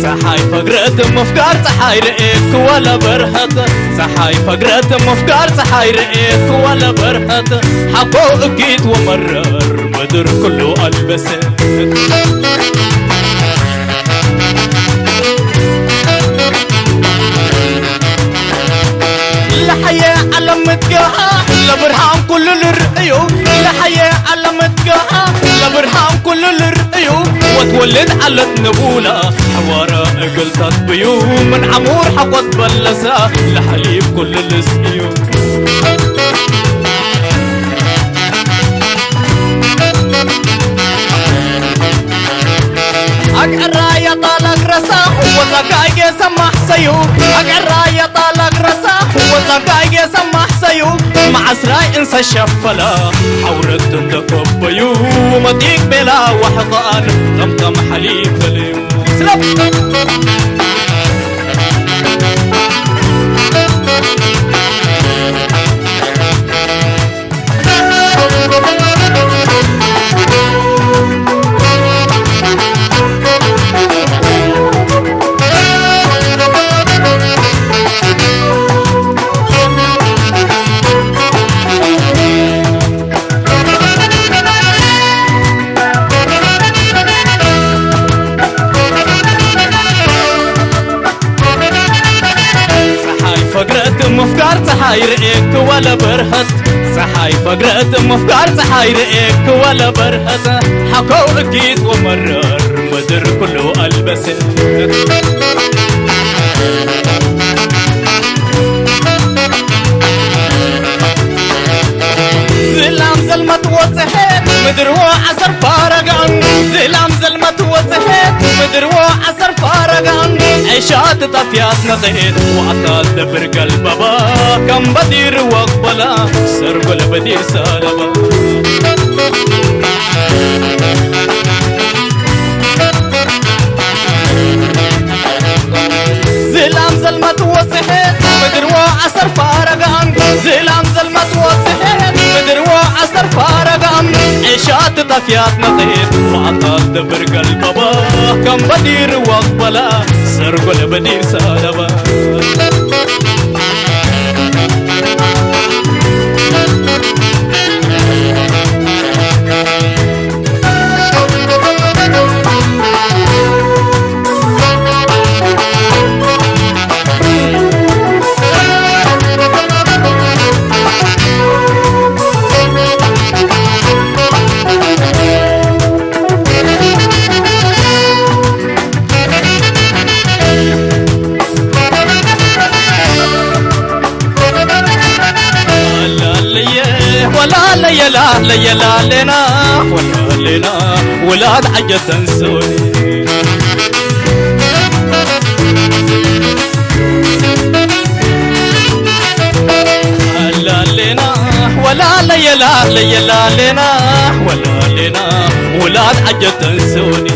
ፀሓይ ፈግረት ምፍቃር ፀሓይ ርኤክ ወለበርሀት ፀሓይ ፈግረት ምፍቃር ፀሓይ ርኤክ ወለበርሀት ሓቆ እኪት ወመረር ምድር ኩሉ ኣልበሰት። ለሓየ ዓለም ምትገሃ ለብርሃን ኩሉ ልርእዩ ለሓየ ዓለም ምትገሃ ለብርሃን ኩሉ ልርእዩ ወትወልድ ዓለት ንቡላ ሓዋራ እግልታት ብዩ ምን ዓሙር ሓቆት በለሳ ለሓሊብ ኩሉ ልስእዩ። ኣግዕራ ያጣላግረሳ ወዛጋይ ጌሰማሕሰዩ ኣግዕራ ያጣላግረሳ ወዛጋይ ጌሰማሕሰዩ መዓስራይ እንሰሸፈላ ሓውረት እንደከበዩ መጢቅ ቤላ ዋሕቃን ጠምጠም ሓሊብ በልዩ ስለብ ፀሓይ ፈግረት ምፍቃር ፀሓይ ርኤክ ወለበርሀት ፀሓይ ፈግረት ምፍቃር ፀሓይ ርኤክ ወለበርሀት ሓኮው እኪት ወመረር ምድር ኩሉ ኣልበሰት። ዝላም ዘልመት ወፅሐት ምድርዎ ዓሰር ፋረጋን ዝላም ዘልመት ወፅሐት ምድርዎ ዓሰር ፋረጋን ዒሻ ትጠፍያት ነቐት ዋዕታ ትደብር ገልበባ ከም በዲር ወቕበላ ሰርጎ ለበዲር ሰለባ። ዝላም ዘልመት ወፅሐት ምድርዎ ዓሰር ፋረጋን ዝላም ዘልመት ወፅሐት ምድርዎ ዓሰር ፋረጋን ዒሻ ትጠፍያት ነቐት ዋዕታ ትደብር ገልበባ ከም በዲር ወቕበላ ሰርጎ ለበዲር ሰለባ። ላለየ ወላለየላ ለየላለና ወላለና ውላድ ዓጀተን ሰወይ ላለና ወላለየላ ለየላለና ወላለና ውላድ ዓጀተን ሰወኒ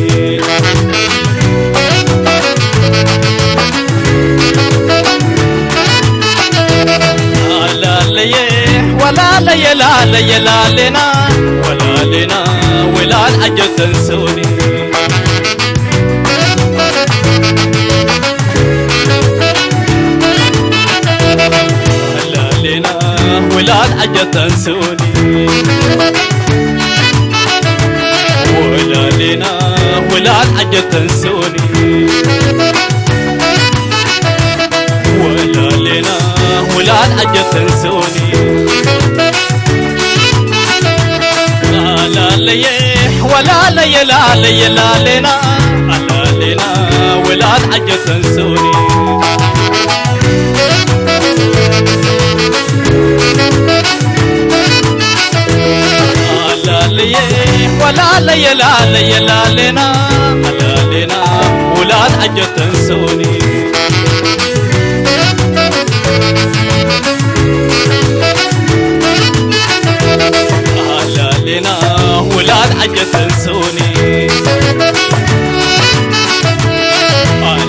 ላለየ ወላለየ ላለየ ላለና ወላለና ውላድ ዓጀተን ሰወኒ ላለና ውላድ ዓጀተን ሰወኒ ወላለና ውላድ ዓጀተን ሰወኒ ወላለና ውላድ ዓጀተን ሰወኒ ላለየ ወላለየ ላለየ ላለና ኣላለና ውላድ ዓጀተን ሰወኒ ላለየ ወላለየ ላለየ ላለና ላለና ውላድ ዓጀተን ሰወኒ ላለና ውላድ ዓጀተን ሰወኒ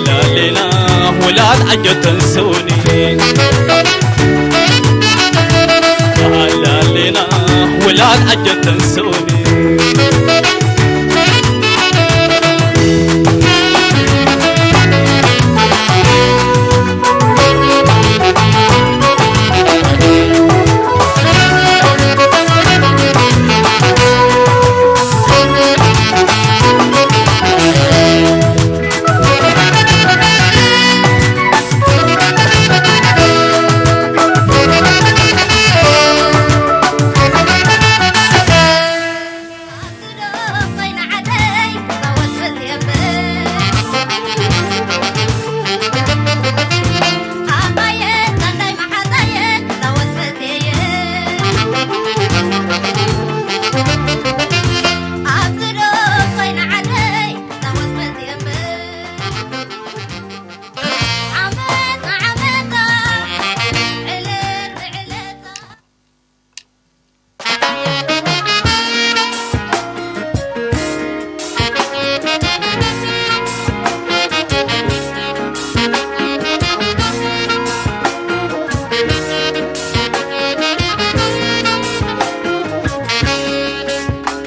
ላለና ውላድ عجتن سوني. هلالينا ولاد عجتن سوني.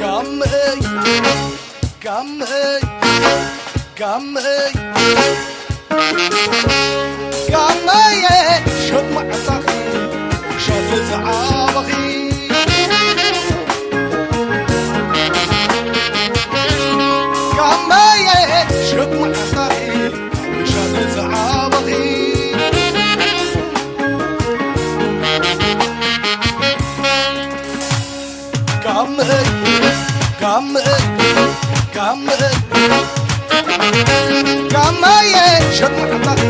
ጋመይ፣ ጋመይ፣ ጋመይ፣ ጋመየ ሸጥ ማዕጻኺ ውሻተ ዝዓበኺ። ጋመየ ሸጥ ማዕጻኺ ውሻተ ዝዓበኺ። ጋመይ፣ ጋመይ፣ ጋመይ፣ ጋመየ ሸጥ ማዕጻኺ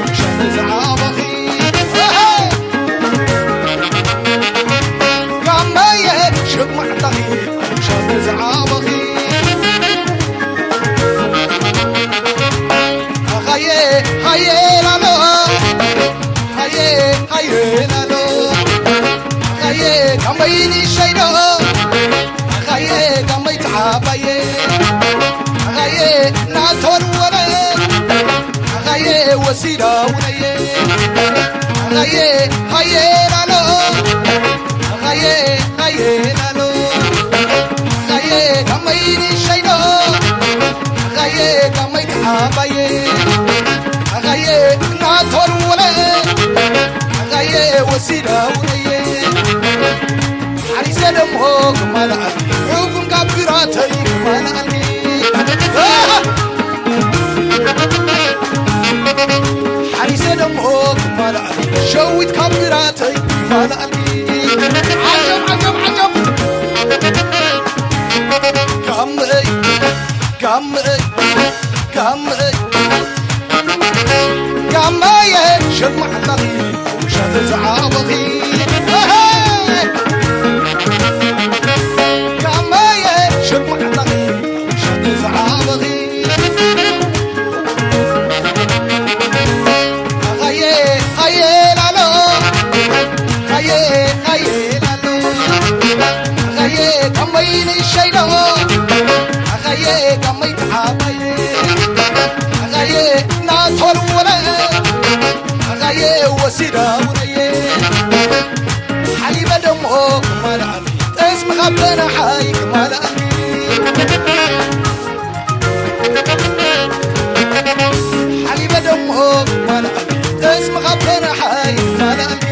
ውሻተ ዝዓበኺ። ጋመየ ሸጥ ማዕጻኺ ውሻተ ዝዓበኺ። ኣኻየ ሃየ ላሎ፣ ሃየ ሃየ ላሎ፣ ኣኻየ ጋመይ ንሸይዶ፣ ኣኻየ ጋመይ ተዓባየ፣ ኣኻየ ናቶን ወለ፣ ኣኻየ ወሲዳ ውነየ፣ ኣኻየ ሃየ ላሎ፣ ኣኻየ ሃየ ላሎ፣ ኣኻየ ጋመይ ንሸይዶ፣ ኣኻየ ጋመይ ተዓባየ፣ ኣኻየ ናቶን ወለ፣ ኣኻየ ወሲዳ ውነየ። ሓሪሰ ደሞ ክማልኣኒ፣ ሕኩም ካብ ግራተይ ክማልኣኒ። ሓሪሰ ደሞ ክማልኣኒ፣ ሸዊት ካብ ግራተይ ክማልኣኒ። ዓጀብ፣ ዓጀብ፣ ዓጀብ። ጋመይ፣ ጋመይ፣ ጋመይ፣ ጋመየ ሸጥ ማዕጻኺ ውሻተ ዝዓበኺ። ጋመየ ሸጥ ማዕጻኺ ውሻተ ዝዓበኺ። ኣኻየ ሃየ ላሎ፣ ሃየ ሃየ ላሎ፣ ኣኻየ ጋመይ ንሸይዶ፣ ኣኻየ ጋመይ ተዓባየ፣ ኣኻየ ናቶን ወለ፣ ኣኻየ ወሲዳ ውነየ። ሓሊበ ደሞ ክማልኣኒ፣ ጠስሚ ካብ ተናሓይ ክማልኣኒ። ሓሊበ ደሞ ክማልኣኒ፣ ጠስሚ ካብ ተናሓይ ክማልኣኒ።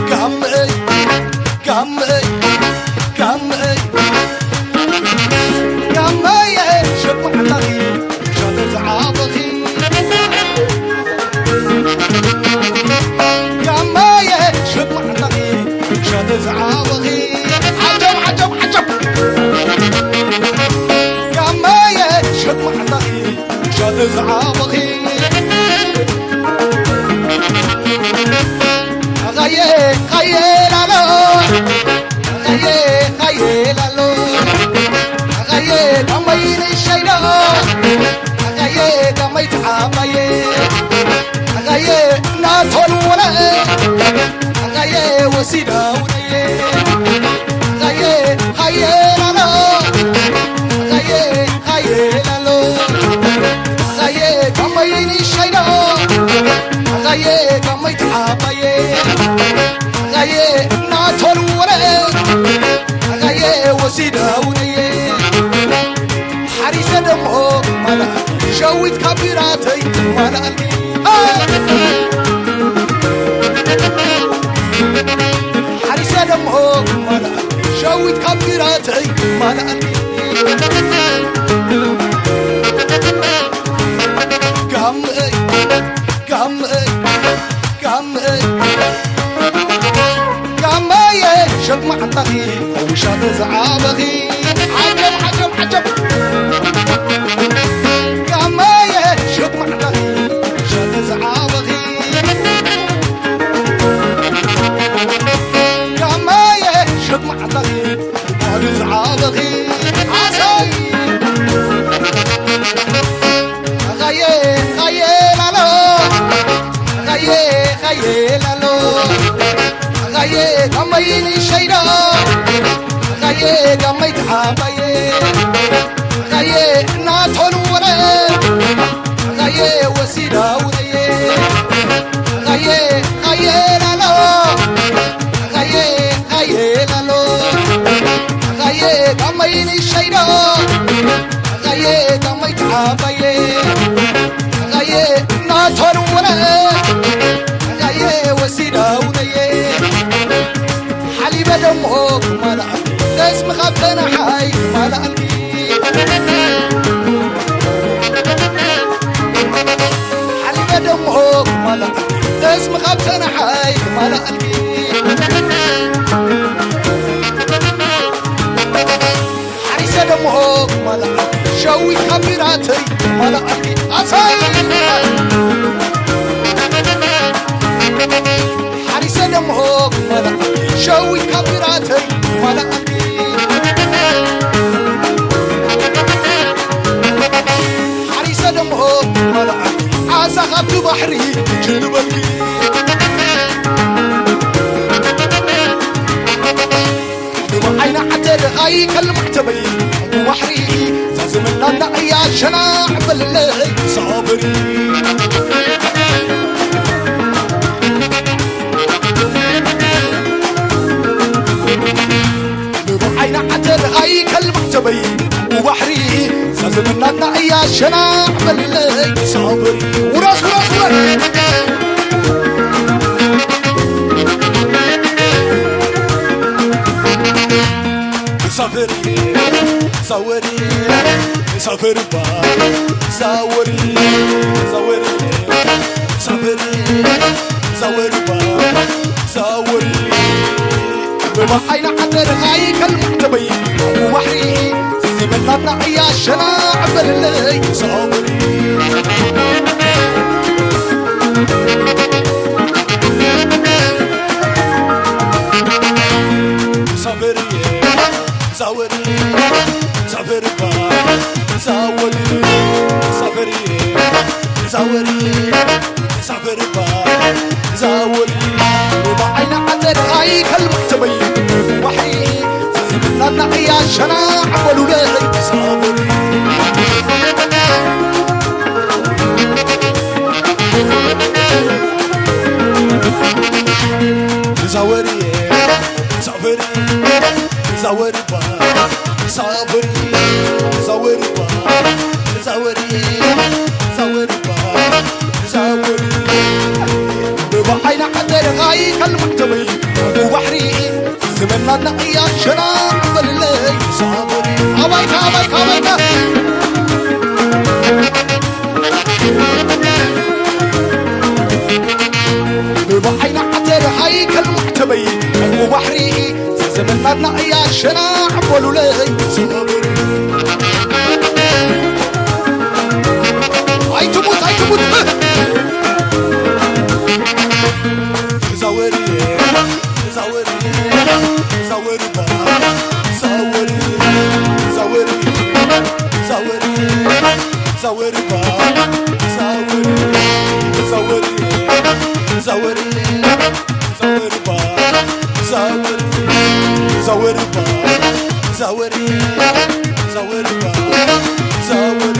ጋመይ፣ ጋመይ፣ ጋመይ፣ ጋመየ ሸጥ ማዕጻኺ ውሻተ ዝዓበኺ። ጋመየ ሸጥ ማዕጻኺ ውሻተ ዝዓበኺ። ዓጀብ፣ ዓጀብ፣ ዓጀብ። ጋመየ ሸጥ ማዕጻኺ ውሻተ ዝዓበኺ። ኣኻየ ሃየ ላሎ፣ ኣኻየ ሃየ ላሎ፣ ኣኻየ ጋመይ ንሸይዶ፣ ኣኻየ ጋመይ ተዓባየ፣ ኣኻየ ናቶን ወለ፣ ኣኻየ ወሲዳ ውነየ፣ ኣኻየ ሃየ ላሎ፣ ኣኻየ ሃየ ላሎ። ማልኣልኪ ሓሪሰ ደሞ ማልኣልኪ ሸዊት ካብ ግራተይ ማልኣልኪ ጋመይ ጋመይ ጋመይ ጋመየ ሸጥ ማዕንጣኺ ውሻጠ ዝዓበኺ ዓጀብ ዓጀብ ዓጀብ ጋመየ ሸጥ ማዕንጣኺ ውሻጠ ዝዓበኺ ጋመየ ሸጥ ማዕንጣኺ ባዕሉ ዝዓበኺ ዓሳይ ኣኻየ ኻየ ላሎ ኣኻየ ኻየ ላሎ ኣኻየ ጋመይ ንሸይዳ ኣኻየ ጋመይ ተዓባየ ኣኻየ እናቶን ወረ ኣኻየ ወሲዳ ውረየ ኣኻየ ኻየ ላሎ ኣኻየ ኻየ ላሎ ኣኻየ ጋመይ ንሸይዳ ኣኻየ ጋመይ ተዓባየ ኣኻየ እናቶን ወረ ኣኻየ ወሲዳ ውረየ ሓሊበ ደሞ ክማልኣልኪ ደስሚ ካብ ተናሓይ ክማልኣልኪ ሓሊበ ደሞ ክማልኣልኪ ደስሚ ካብ ተናሓይ ክማልኣልኪ ሓሪሰ ደሞ ክማልኣልኪ ሸዊት ካብ ግራተይ ክማልኣልኪ ኣሳይ ሓሪሰ ደሞ ክማልኣልኪ ሸዊት ካብ ግራተይ ክማልኣልኪ ሓሪሰ ደሞ ክማልኣልኪ ዓሳ ካብቲ ባሕሪ ጅልበልኪ ንብዓይና ዓተር ኣይከልማዕተበይ ባሕሪ ዛዝመናና እያ ሸናዕ በልለይ ሳበሪ ንብዓይና ዓተር ኣይከልማዕተበይ ባሕሪ ዛዝመናና እያ ሸናዕ በልለይ ሳበሪ ውረስ ውረስ ውረስ ሳፈሪ ሳወሪ ሳፈሪ ባ ሳወሪ ሳወሪ ሳፈሪ ሳወሪ ባ ሳወሪ ብባዓይና ዓተር ኣይከልማዕተበይ ባሕሪ ዝመላና እያ ሸና ዕበልለይ ሳወሪ ሳፈሪ ሳወሪ ሳፈሪ ባ ሳወሪ ሳፈሪ ሳወሪ ሳፈሪ ባ ሳወሪ ብዓይና ዓተር ኣይከልማዕተበይ ባሕሪ ዝምናና እያ ሸና ዓበሉለይ ሳወሪ ሳወሪ ሳፈሪ ሳወሪ ባ ሳፈሪ ሳወሪ ባ ሳወሪ ሳወሪ ባ ሳወሪ ብዓይና ዓተር ኣይከልማዕተበይ ባሕሪ ዝመናና እያ ሸና በልለይ ሳወሪ ኣባይካ ኣባይካ ኣባይካ ብዓይና ዓተር ኣይከልማዕተበይ ባሕሪ ዘመናትና እያ ሸና በሉለይ ኣይትሙት ኣይትሙት ሳወሪ ሳወሪ ሳወሪ ባ ሳወሪ ሳወሪ ሳወሪ ሳወሪ ባ ሳወሪ ሳወሪ ሳወሪ ሳወሪ ባ ሳወሪ ሳወሪ ባ ሳወሪ ሳወሪ ባ ሳወሪ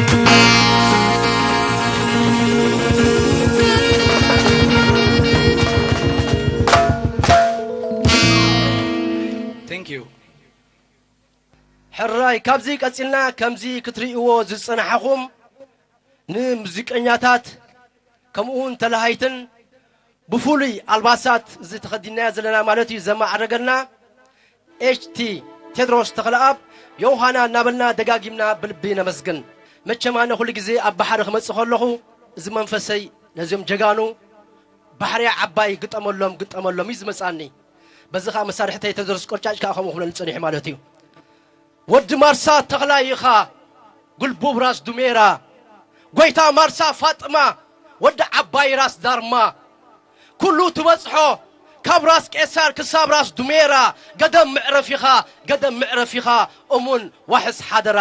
Thank you. ሕራይ ካብዚ ቀጺልና ከምዚ ክትርእይዎ ዝጸናሕኹም ንሙዚቀኛታት ከምኡ እውን ተላሃይትን ብፍሉይ ኣልባሳት እዚ ተኸዲናዮ ዘለና ማለት እዩ ዘማዕረገልና ኤች ቲ ቴድሮስ ተኽለኣብ ዮውሃና እናበልና ደጋጊምና ብልቢ ነመስግን። መቸም ኣነ ኩሉ ግዜ ኣብ ባሕሪ ክመጽእ ከለኹ እዚ መንፈሰይ ነዚኦም ጀጋኑ ባሕርያ ዓባይ ግጠመሎም ግጠመሎም እዩ ዝመጽኣኒ። በዚ ኸኣ መሳርሕተይ ቴድሮስ ቆርጫጭ ከኣ ከምኡ ክብለኒ ጸኒሑ ማለት እዩ። ወዲ ማርሳ ተኽላይ ኢኻ፣ ጉልቡብ ራስ ዱሜራ፣ ጎይታ ማርሳ ፋጥማ፣ ወዲ ዓባይ ራስ ዳርማ፣ ኩሉ ትበጽሖ ካብ ራስ ቄሳር ክሳብ ራስ ዱሜራ፣ ገደም ምዕረፊኻ፣ ገደም ምዕረፊኻ፣ እሙን ዋሕስ ሓደራ።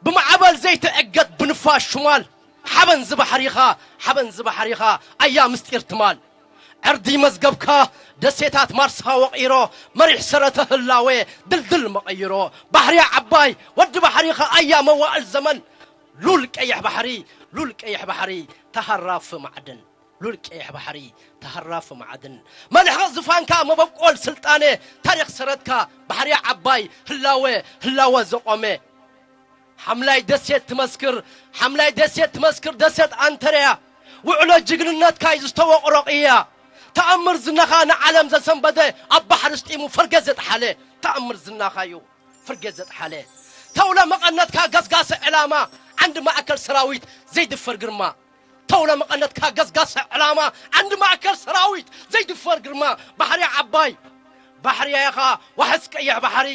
ብማዕበል ዘይትዕገት ብንፋስ ሹማል፣ ሓበን ዝባሕሪኻ፣ ሓበን ዝባሕሪኻ፣ ኣያ ምስጢር ትማል። ዕርዲ መዝገብካ ደሴታት ማርሳ ወቒሮ፣ መሪሕ ሰረተ ህላዌ ድልድል መቐይሮ። ባሕርያ ዓባይ ወዲ ባሕሪ ኸኣያ መዋእል ዘመን፣ ሉል ቀይሕ ባሕሪ፣ ሉል ቀይሕ ባሕሪ ተሃራፊ ማዕድን፣ ሉል ቀይሕ ባሕሪ ተሃራፊ ማዕድን። መልሕቕ ዝፋንካ መበቆል ስልጣኔ፣ ታሪኽ ሰረትካ ባሕርያ ዓባይ ህላዌ፣ ህላወ ዘቖመ። ሓምላይ ደሴት ትመስክር፣ ሓምላይ ደሴት ትመስክር ደሴት ኣንተርያ። ውዕሎ ጅግንነትካ እዩ ዝተወቕሮ ቅያ። ተኣምር ዝናኻ ንዓለም ዘሰንበደ ኣብ ባሕሪ ስጢሙ ፈርገ ዘጥሓለ። ተኣምር ዝናኻ እዩ ፈርገ ዘጥሓለ። ተውለ መቐነትካ ገስጋሰ ዕላማ ዓንዲ ማእከል ሰራዊት ዘይድፈር ግርማ። ተውለ መቐነትካ ገስጋሰ ዕላማ ዓንዲ ማእከል ሰራዊት ዘይድፈር ግርማ። ባሕሪ ዓባይ ባሕሪ ያኻ ዋሕስ ቀይሕ ባሕሪ።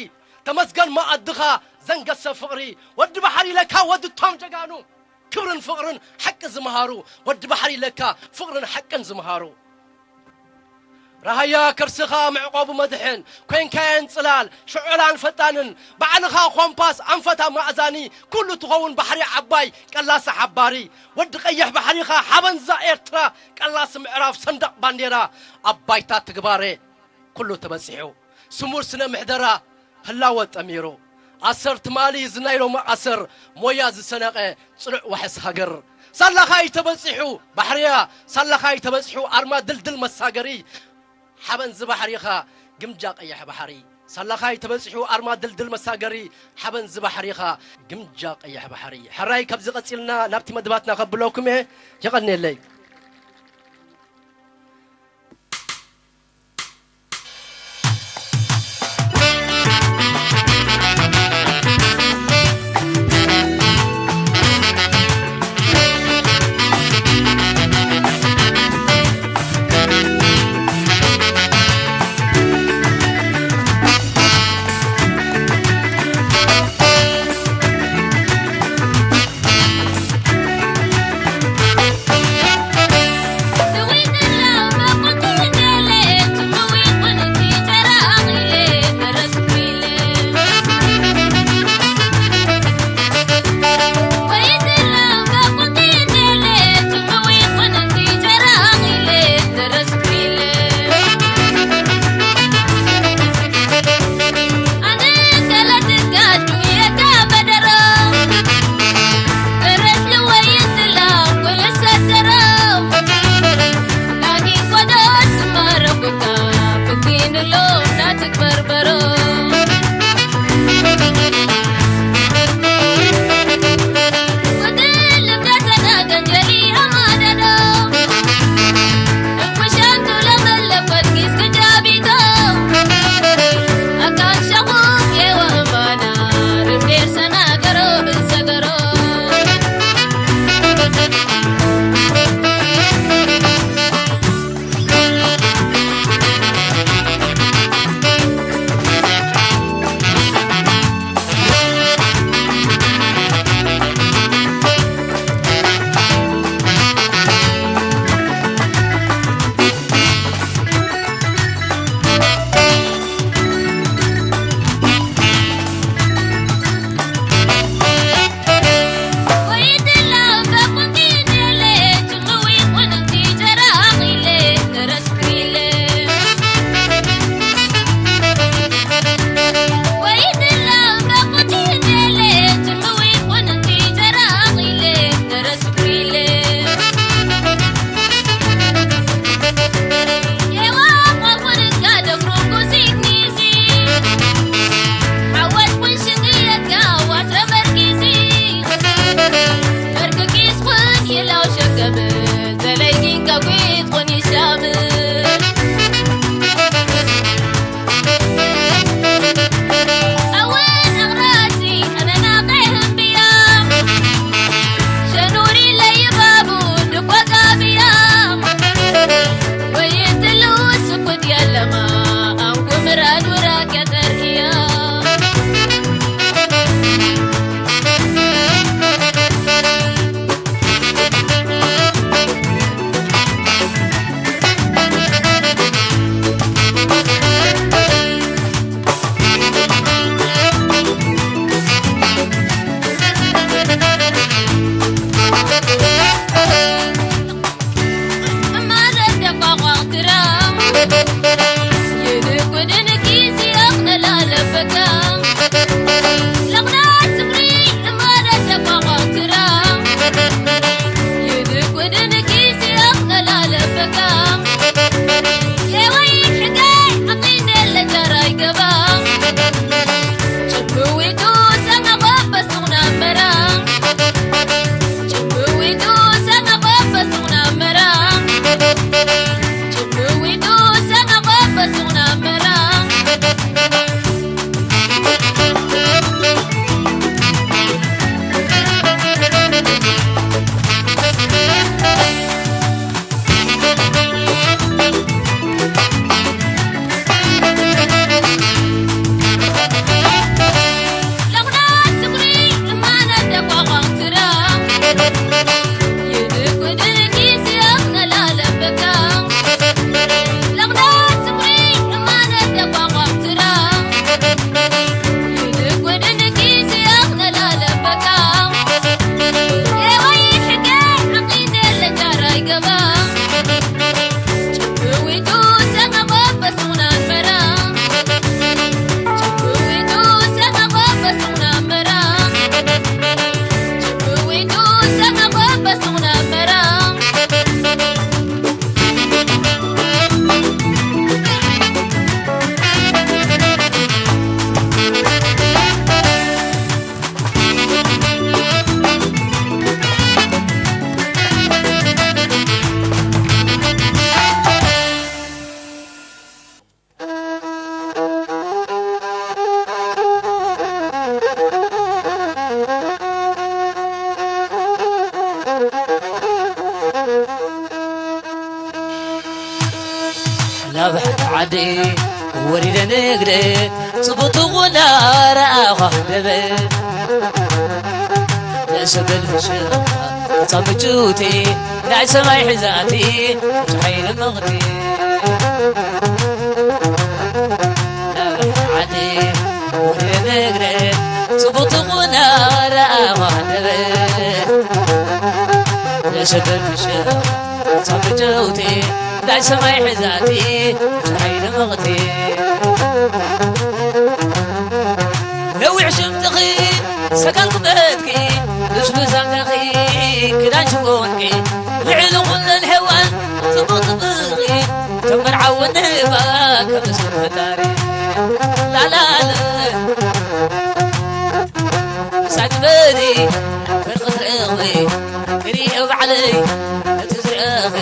ተመስገን መኣድኻ ዘንገሰ ፍቕሪ። ወዲ ባሕሪ ለካ ወዲ ቶም ጀጋኑ ክብርን ፍቕርን ሓቂ ዝመሃሩ። ወዲ ባሕሪ ለካ ፍቕርን ሓቅን ዝመሃሩ። ራሃያ ከርስኻ መዕቆቡ መድሕን ኮይንካየን ጽላል ሽዑላን ፈጣንን ባዕልኻ ኮምፓስ ኣንፈታ ማእዛኒ ኩሉ ትኸውን ባሕሪ ዓባይ ቀላሲ ሓባሪ። ወዲ ቀይሕ ባሕሪኻ ሓበንዛ ኤርትራ ቀላሲ ምዕራፍ ሰንደቕ ባንዴራ ኣብ ባይታ ትግባረ ኩሉ ተበጺሑ። ስሙር ስነ ምሕደራ ህላወ ጠሚሩ። ኣሰር ትማሊ ዝናይ ሎሚ ኣሰር ሞያ ዝሰነቐ ጽኑዕ ዋሕስ ሃገር። ሳላኻይ ተበጺሑ ባሕርያ፣ ሳላኻይ ተበጺሑ ኣርማ ድልድል መሳገሪ። ሓበን ዝባሕሪኻ ግምጃ ቀይሕ ባሕሪ። ሳላኻይ ተበጺሑ ኣርማ ድልድል መሳገሪ። ሓበን ዝባሕሪኻ ግምጃ ቀይሕ ባሕሪ። ሕራይ ካብዚ ቀጺልና ናብቲ መድባትና ከብለኩም እየ። የቐንየለይ። ናብ ሓንቲ ዓዲ ወሪደ ንግደ፣ ጽቡቕ ትኹና ረኣኻ ደበ። ደስ ብል ሽኻ ጻምጩቲ ናይ ሰማይ ሕዛቲ፣ ጸሓይ ደመቕቲ። ናብ ሓንቲ ዓዲ ወሪደ ንግደ፣ ጽቡቕ ትኹና ረኣኻ ደበ። ደስ ብል ሽኻ ጻምጩቲ ናይ ሰማይ ሕዛቲ፣ ጸሓይ ደመቕቲ። ነዊሕ ሽምጥኺ፣ ሰጋል ቁመትኪ፣ ልስሉስ ኣካኺ፣ ክዳን ሽፎንኪ፣ ልዕሊ ኩለን ሔዋን ጽቡቕ ጽብቕኪ፣ ከም መርዓዊ ንባ ከም ስም ፈጣሪ። ላላለ ምሳይ ትበሊ ፍርቂ ትረኽቢ፣ ክሪኦ ባዕለይ እቲ ዝረኺ፣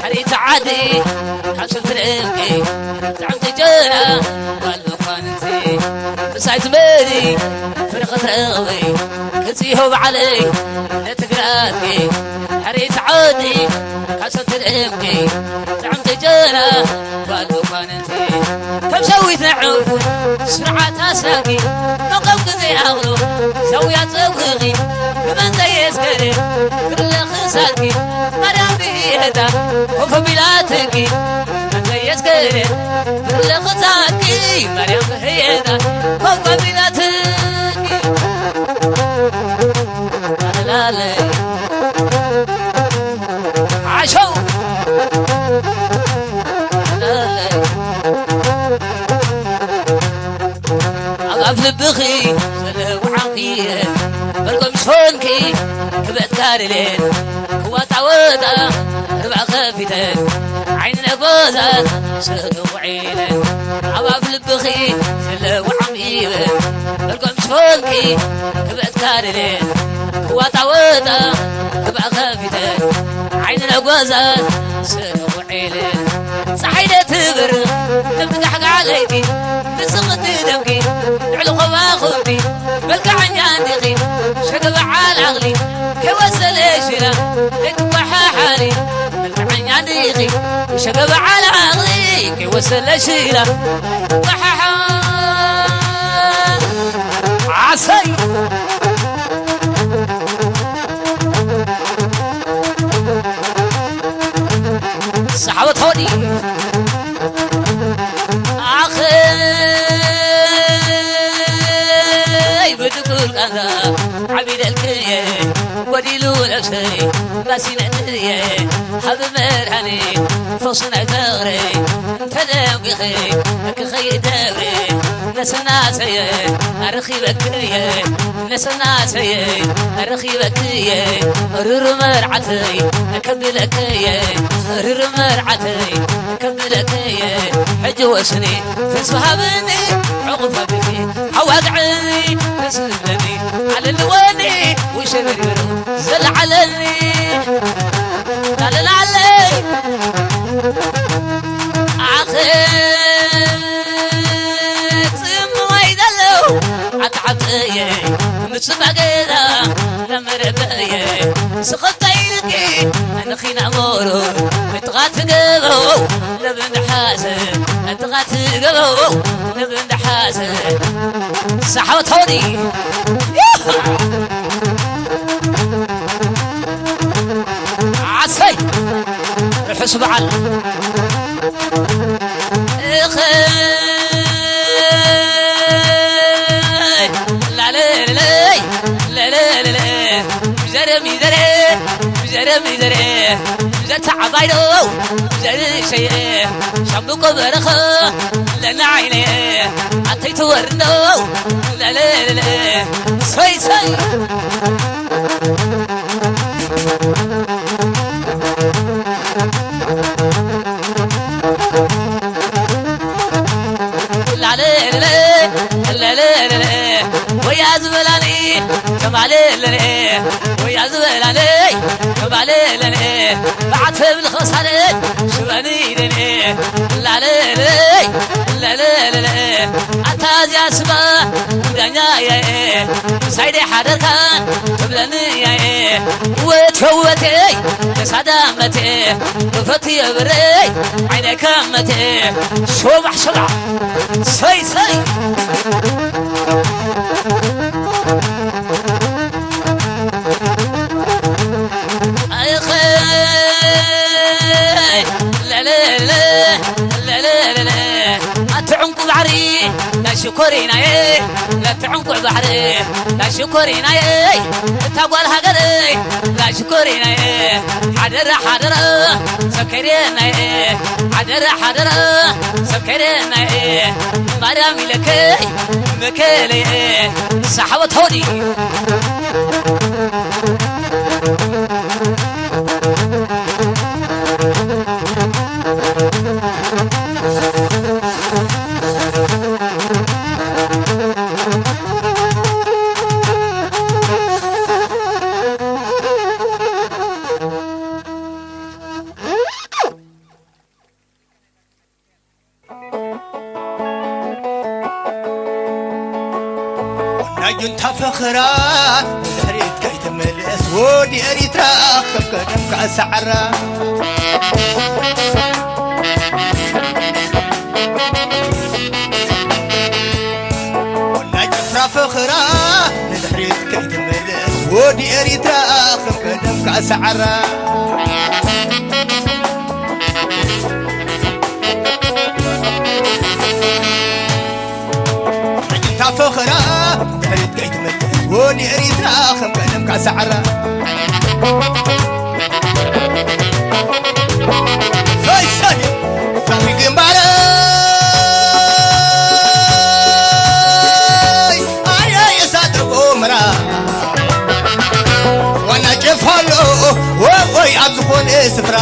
ሕሪቲ ዓዲ ካብ ሰብ ትረኽቢ፣ ጥዕምቲ እንጀራ ጓል መኳንንቲ። ምሳይ ትበሊ ፍርቂ ትረኽቢ፣ ክጽዮ ባዕለይ ነቲ ግራትኪ፣ ሕሪቲ ዓዲ ካብ ሰብ ትረኽቢ፣ ጥዕምቲ እንጀራ ጓል መኳንንቲ። ከም ሸዊት ናይ ዕንፉን ስርዓት ኣሳጊ፣ መቐም ግዜ ኣቕሎ ዛውያ ጸጉኺ፣ ብመንዘ የስገረ ብርለ ክሳድኪ፣ ማርያም ብሄታ ኮፍ ቢላትኪ፣ ብመንዘ የስገረ ብርለ ክሳድኪ፣ ማርያም ብሄታ ኮፍ ቢላትኪ። ኣላለ ዓሸው ኣብ ኣፍ ልብኺ ዘለዉ ዓንኪ፣ በልጎም ሽፎንኪ ክበትካ ድሌት፣ ክዋጣወጣ ርባ ከፊተ፣ ዓይኒ ነጎዛት ስእሊ ውዒለ። ኣብ ኣፍ ልብኺ ዘለዉ ዓንኪ፣ በልጎም ሽፎንኪ ክበትካ ድሌት፣ ክዋጣወጣ ርባ ከፊተ፣ ዓይኒ ነጎዛት ስእሊ ውዒለ። ጸሓይ ዶ ትበርቕ፣ እምብጋሕጋሕ ለይቲ፣ ብስቕቲ ደምኪ፣ ልዕሊ ኸዋኽብቲ፣ መልክዐኛ እንዲኺ፣ ሸገ በዓል ዓቕሊ፣ ከይወሰለ ሽላ፣ ዘይትጓሓሓሊ፣ መልክዐኛ እንዲኺ፣ ሸገ በዓል ዓቕሊ፣ ከይወሰለ ሽላ፣ ዘይትጓሓሓ። ዓሰይ! ሰሓቦት ሆኒ ኣኸይ ብድጉል ቃንዛ ዓቢደልክየ፣ ጎዲሉ ነብሰይ ባሲነትየ፣ ሃብ መድሃኒ ፈውሲ ናይ ፍቕረይ እንተደንጒኺ፣ ክኸይድ ደብሪ ነሰናሰየ ኣረኺበክየ፣ ነሰናሰየ ኣረኺበክየ፣ ርሩ መርዓተይ ከብለክየ፣ ርሩ መርዓተይ ከብለክየ። ሕጂ ወስኒ ተስፋ ሃብኒ፣ ዕቑብ ኣቢኺ ኣዋግዕኒ፣ ተስልለኒ ኣለልወኒ፣ ውሸበርበሩ ዘለዓለኒ ላለላለይ ኣኸ ጽምዋይ ዘለዉ ኣተሓተየ፣ ምጽባገዛ ለመረበየ፣ ስኸተይልኪ ኣነኺና ሞሮ፣ እጥቓት ገበው ነብንድሓሰ፣ እጥቓት ገበው ነብንድሓሰ። ሰሓወት ሆኒ። ዓሰይ! ርሑስ በዓል። እኸይ! ላለለለይ፣ ለለለለ፣ ሚዘረ፣ ሚዘረ፣ ሚዘረ፣ ሚዘረ፣ ሚዘር ተዓባይ ዶ፣ ሚዘር ሸየ፣ ሻምብቆ በረኸ፣ ለና ዓይነ፣ ኣተይ ትወርዶ፣ ለለለለ፣ ሰይ፣ ሰይ። ላለለለ፣ ለለለለ፣ ወያ ዝበላኒ፣ ተማለለለ፣ ወያ ዝበላኒ፣ ተማለለለ፣ በዓት ብልኸሳለ፣ ሽበኒ ደኔ፣ ላለለለ፣ ለለለለ፣ ኣታ እዚኣ ስማ፣ ጉዳ ዳኛየ፣ ምሳይ ደይ ሓደርካ ትብለኒ ያየ። ወትወቴ፣ ተሳዳመቴ፣ ክፈትዮ ብረይ፣ ዓይነይ ከመቴ። ሸባሕ፣ ሸባሕ። ሰይ፣ ሰይ። ኣኸይ፣ ለለለ፣ ለለለ። ኣቲ ዕንቁ ባሕሪ ናይ ሽኮሪናየ፣ ነቲ ዕንቁዕ ባሕሪ ናይ ሽኮሪናየ፣ እታ ጓል ሃገረይ ናይ ሽኮሪናየ፣ ሓደራ ሓደራ ሰብ ከይርየናየ፣ ሓደራ ሓደራ ሰብ ከይርየናየ፣ ማርያም ኢለከይ መከለየ፣ ንሳ ሓወት ሆዲ። ናይ ጁንታ ፈኸራ ንድሕሪት ከይትምልስ፣ ወዲ ኤሪትራ ከም ቀደምካ ሰዓራ። ናይ ጭፍራ ፈኸራ ንድሕሪት ከይትምልስ፣ ወዲ ኤሪትራ ከም ቀደምካ ሰዓራ። ኣጅንታ ፈኸራ ድሕሪት ከይትመልስ፣ ወዲ ኤሪትራ ከም ቀደምካ ሰዓራ። ሰይ፣ ሰይ፣ ዛሚ ግንባረይ፣ ኣየ እሳተ ጎመራ። ዋና ጨፋሎ፣ ወ-፣ ወይ ኣብ ዝኾነ ስፍራ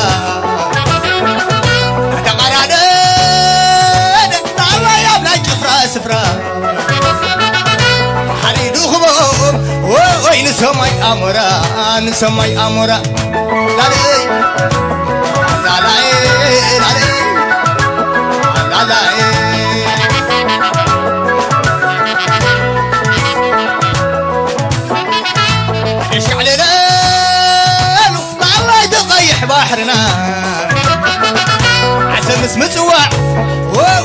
ተቐራደደ፣ ኣባይ ኣብ ናይ ጭፍራ ስፍራ። ሓሪዱ ክቦም፣ ወ-፣ ወይ ንሰማይ ኣሞራ፣ ንሰማይ ኣሞራ። ላለይ፣ ላለይ፣ ላለይ፣ ላለይ። የሻዕለለሉ ማዕበል ቀይሕ ባሕርና፣ ዓሰብ ምስ ምጽዋዕ፣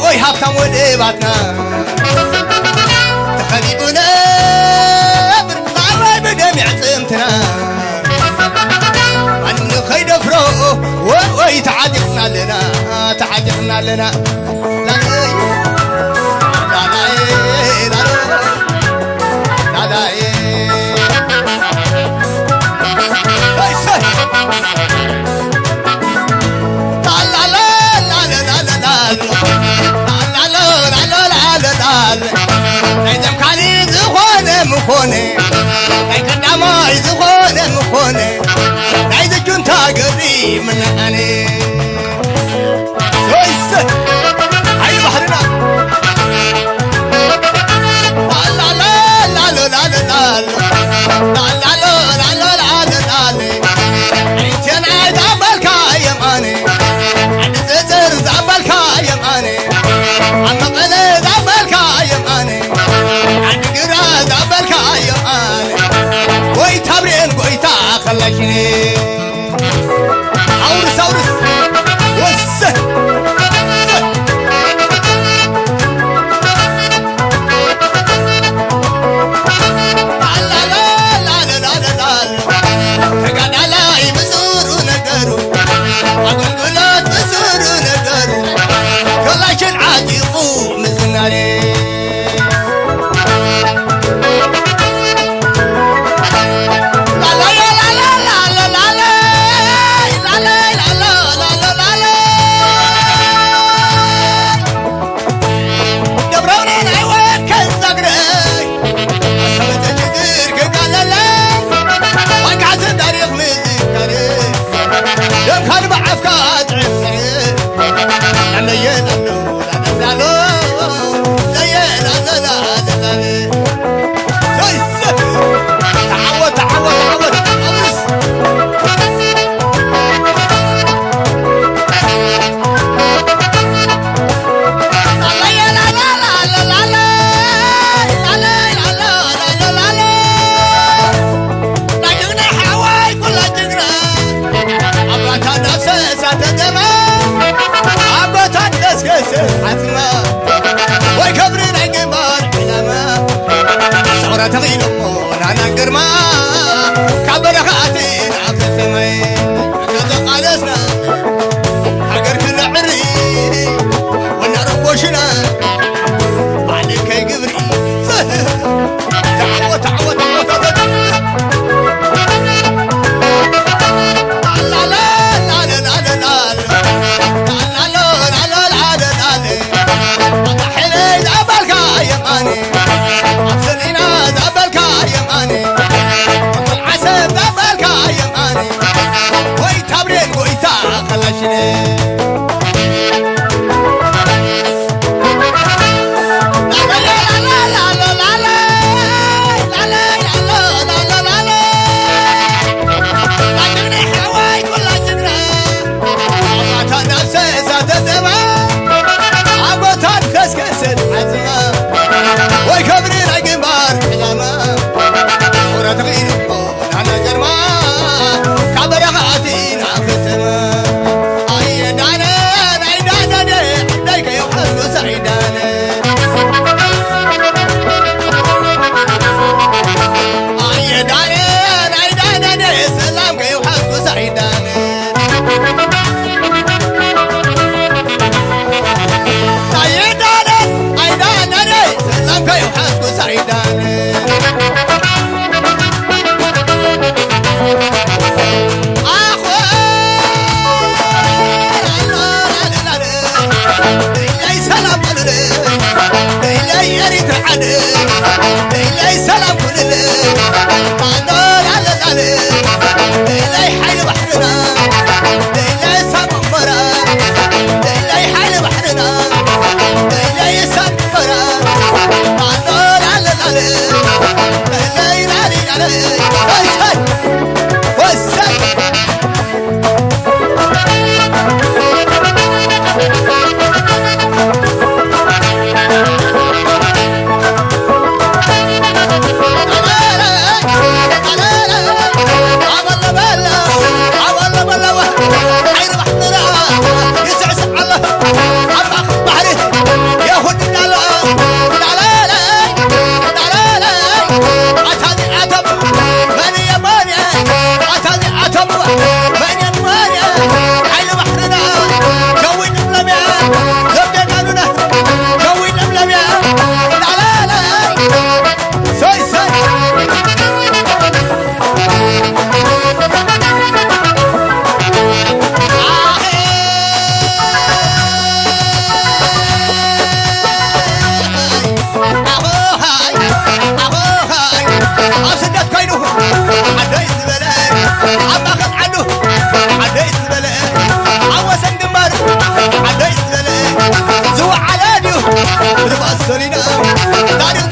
ኦይ ሃብታም ወደባትና፣ ተኸቢቡ ነብር ማዕበል ብደም የዕጽምትና። ማንም ንኸይደፍሮ፣ ኦይ ተዓጢቕና ኣለና፣ ተዓጢቕና ኣለና። ላላይ፣ ላላይ፣ ላላይ፣ ላላይ። ሄይ፣ ሰይ። ላላላ፣ ላላላ፣ ላላላ፣ ላላላ። ናይ ዘም ካልእ ዝኾነ ምኾነ፣ ናይ ቀዳማይ ዝኾነ ምኾነ፣ ናይ ዝጁንታ ገሪ ምንኣነ። ሶይሰ፣ ሓይሊ ባሕርና። ላላላ፣ ላሎ፣ ላሎ፣ ላሎ። ላላሎ፣ ላሎ፣ ላሎ፣ ላሎ። ኢትዮጵያ ዛበልካ የማነ፣ ዓዲ ዘዘር ዛበልካ የማነ፣ ኣብ መቐለ ዛበልካ የማነ፣ ዓዲ ግራት ዛበልካ የማነ። ጎይታ ብሬን፣ ጎይታ ከላሽኔ። ኣውርስ፣ ኣውርስ። ዓትማ ወይ ከብሪ ናይ ግንባር ዕላማ፣ ሰውራ ተኺሎሞ ናና ግርማ፣ ካብ በረኻ ኣቲና ኣብ ሰማይ ተተቓለስና፣ ሃገር ክነዕሪ ወና ረቦሽና፣ ባዕልከይ ግብሪ። ወይ ከብሪ ናይ ግንባር ዕላማ፣ ቁረ ተኺሉ ናና ጀርማ፣ ካብ በረኻ ኣቲና ከተማ። ኣየ ዳነ፣ ናይ ዳነ፣ ደይ ከየውሓስ ጎሳ ይዳነ። ኣየ ዳነ፣ ናይ ዳነ፣ ሰላም ከየውሓስ ጎሳ ይዳነ። ኣይዳነ፣ ኣይዳነ፣ ሰላም ከይውሓስኩስ ኣይዳነ። ኣኾ፣ ላላላላላ፣ ደይለይ ሰላም በሉለ፣ ደይለይ ኤሪትራ ዓደ፣ ደይለይ ሰላም ኩልለ፣ ኣሎ ላላላለ፣ ደይለይ ሓይሊ ባሕርና፣ ደይለይ ሳሞራ፣ ደይለይ ሓይሊ ባሕርና፣ ደይለይ ሳሞራ፣ ኣሎ ላላላለ፣ ደይለይ ላሊላለ፣ ወሰይ፣ ወሰይ። ኣብ ስደት ኮይኑ ዓደይ ዝበለ፣ ኣብ ማእከል ዓዱ ዓደይ ዝበለ፣ ኣብ ወሰን ግንባር ዓደይ ዝበለ ዝወዓለ ድዩ? ብዝባስ ሰሊና ታሪኽ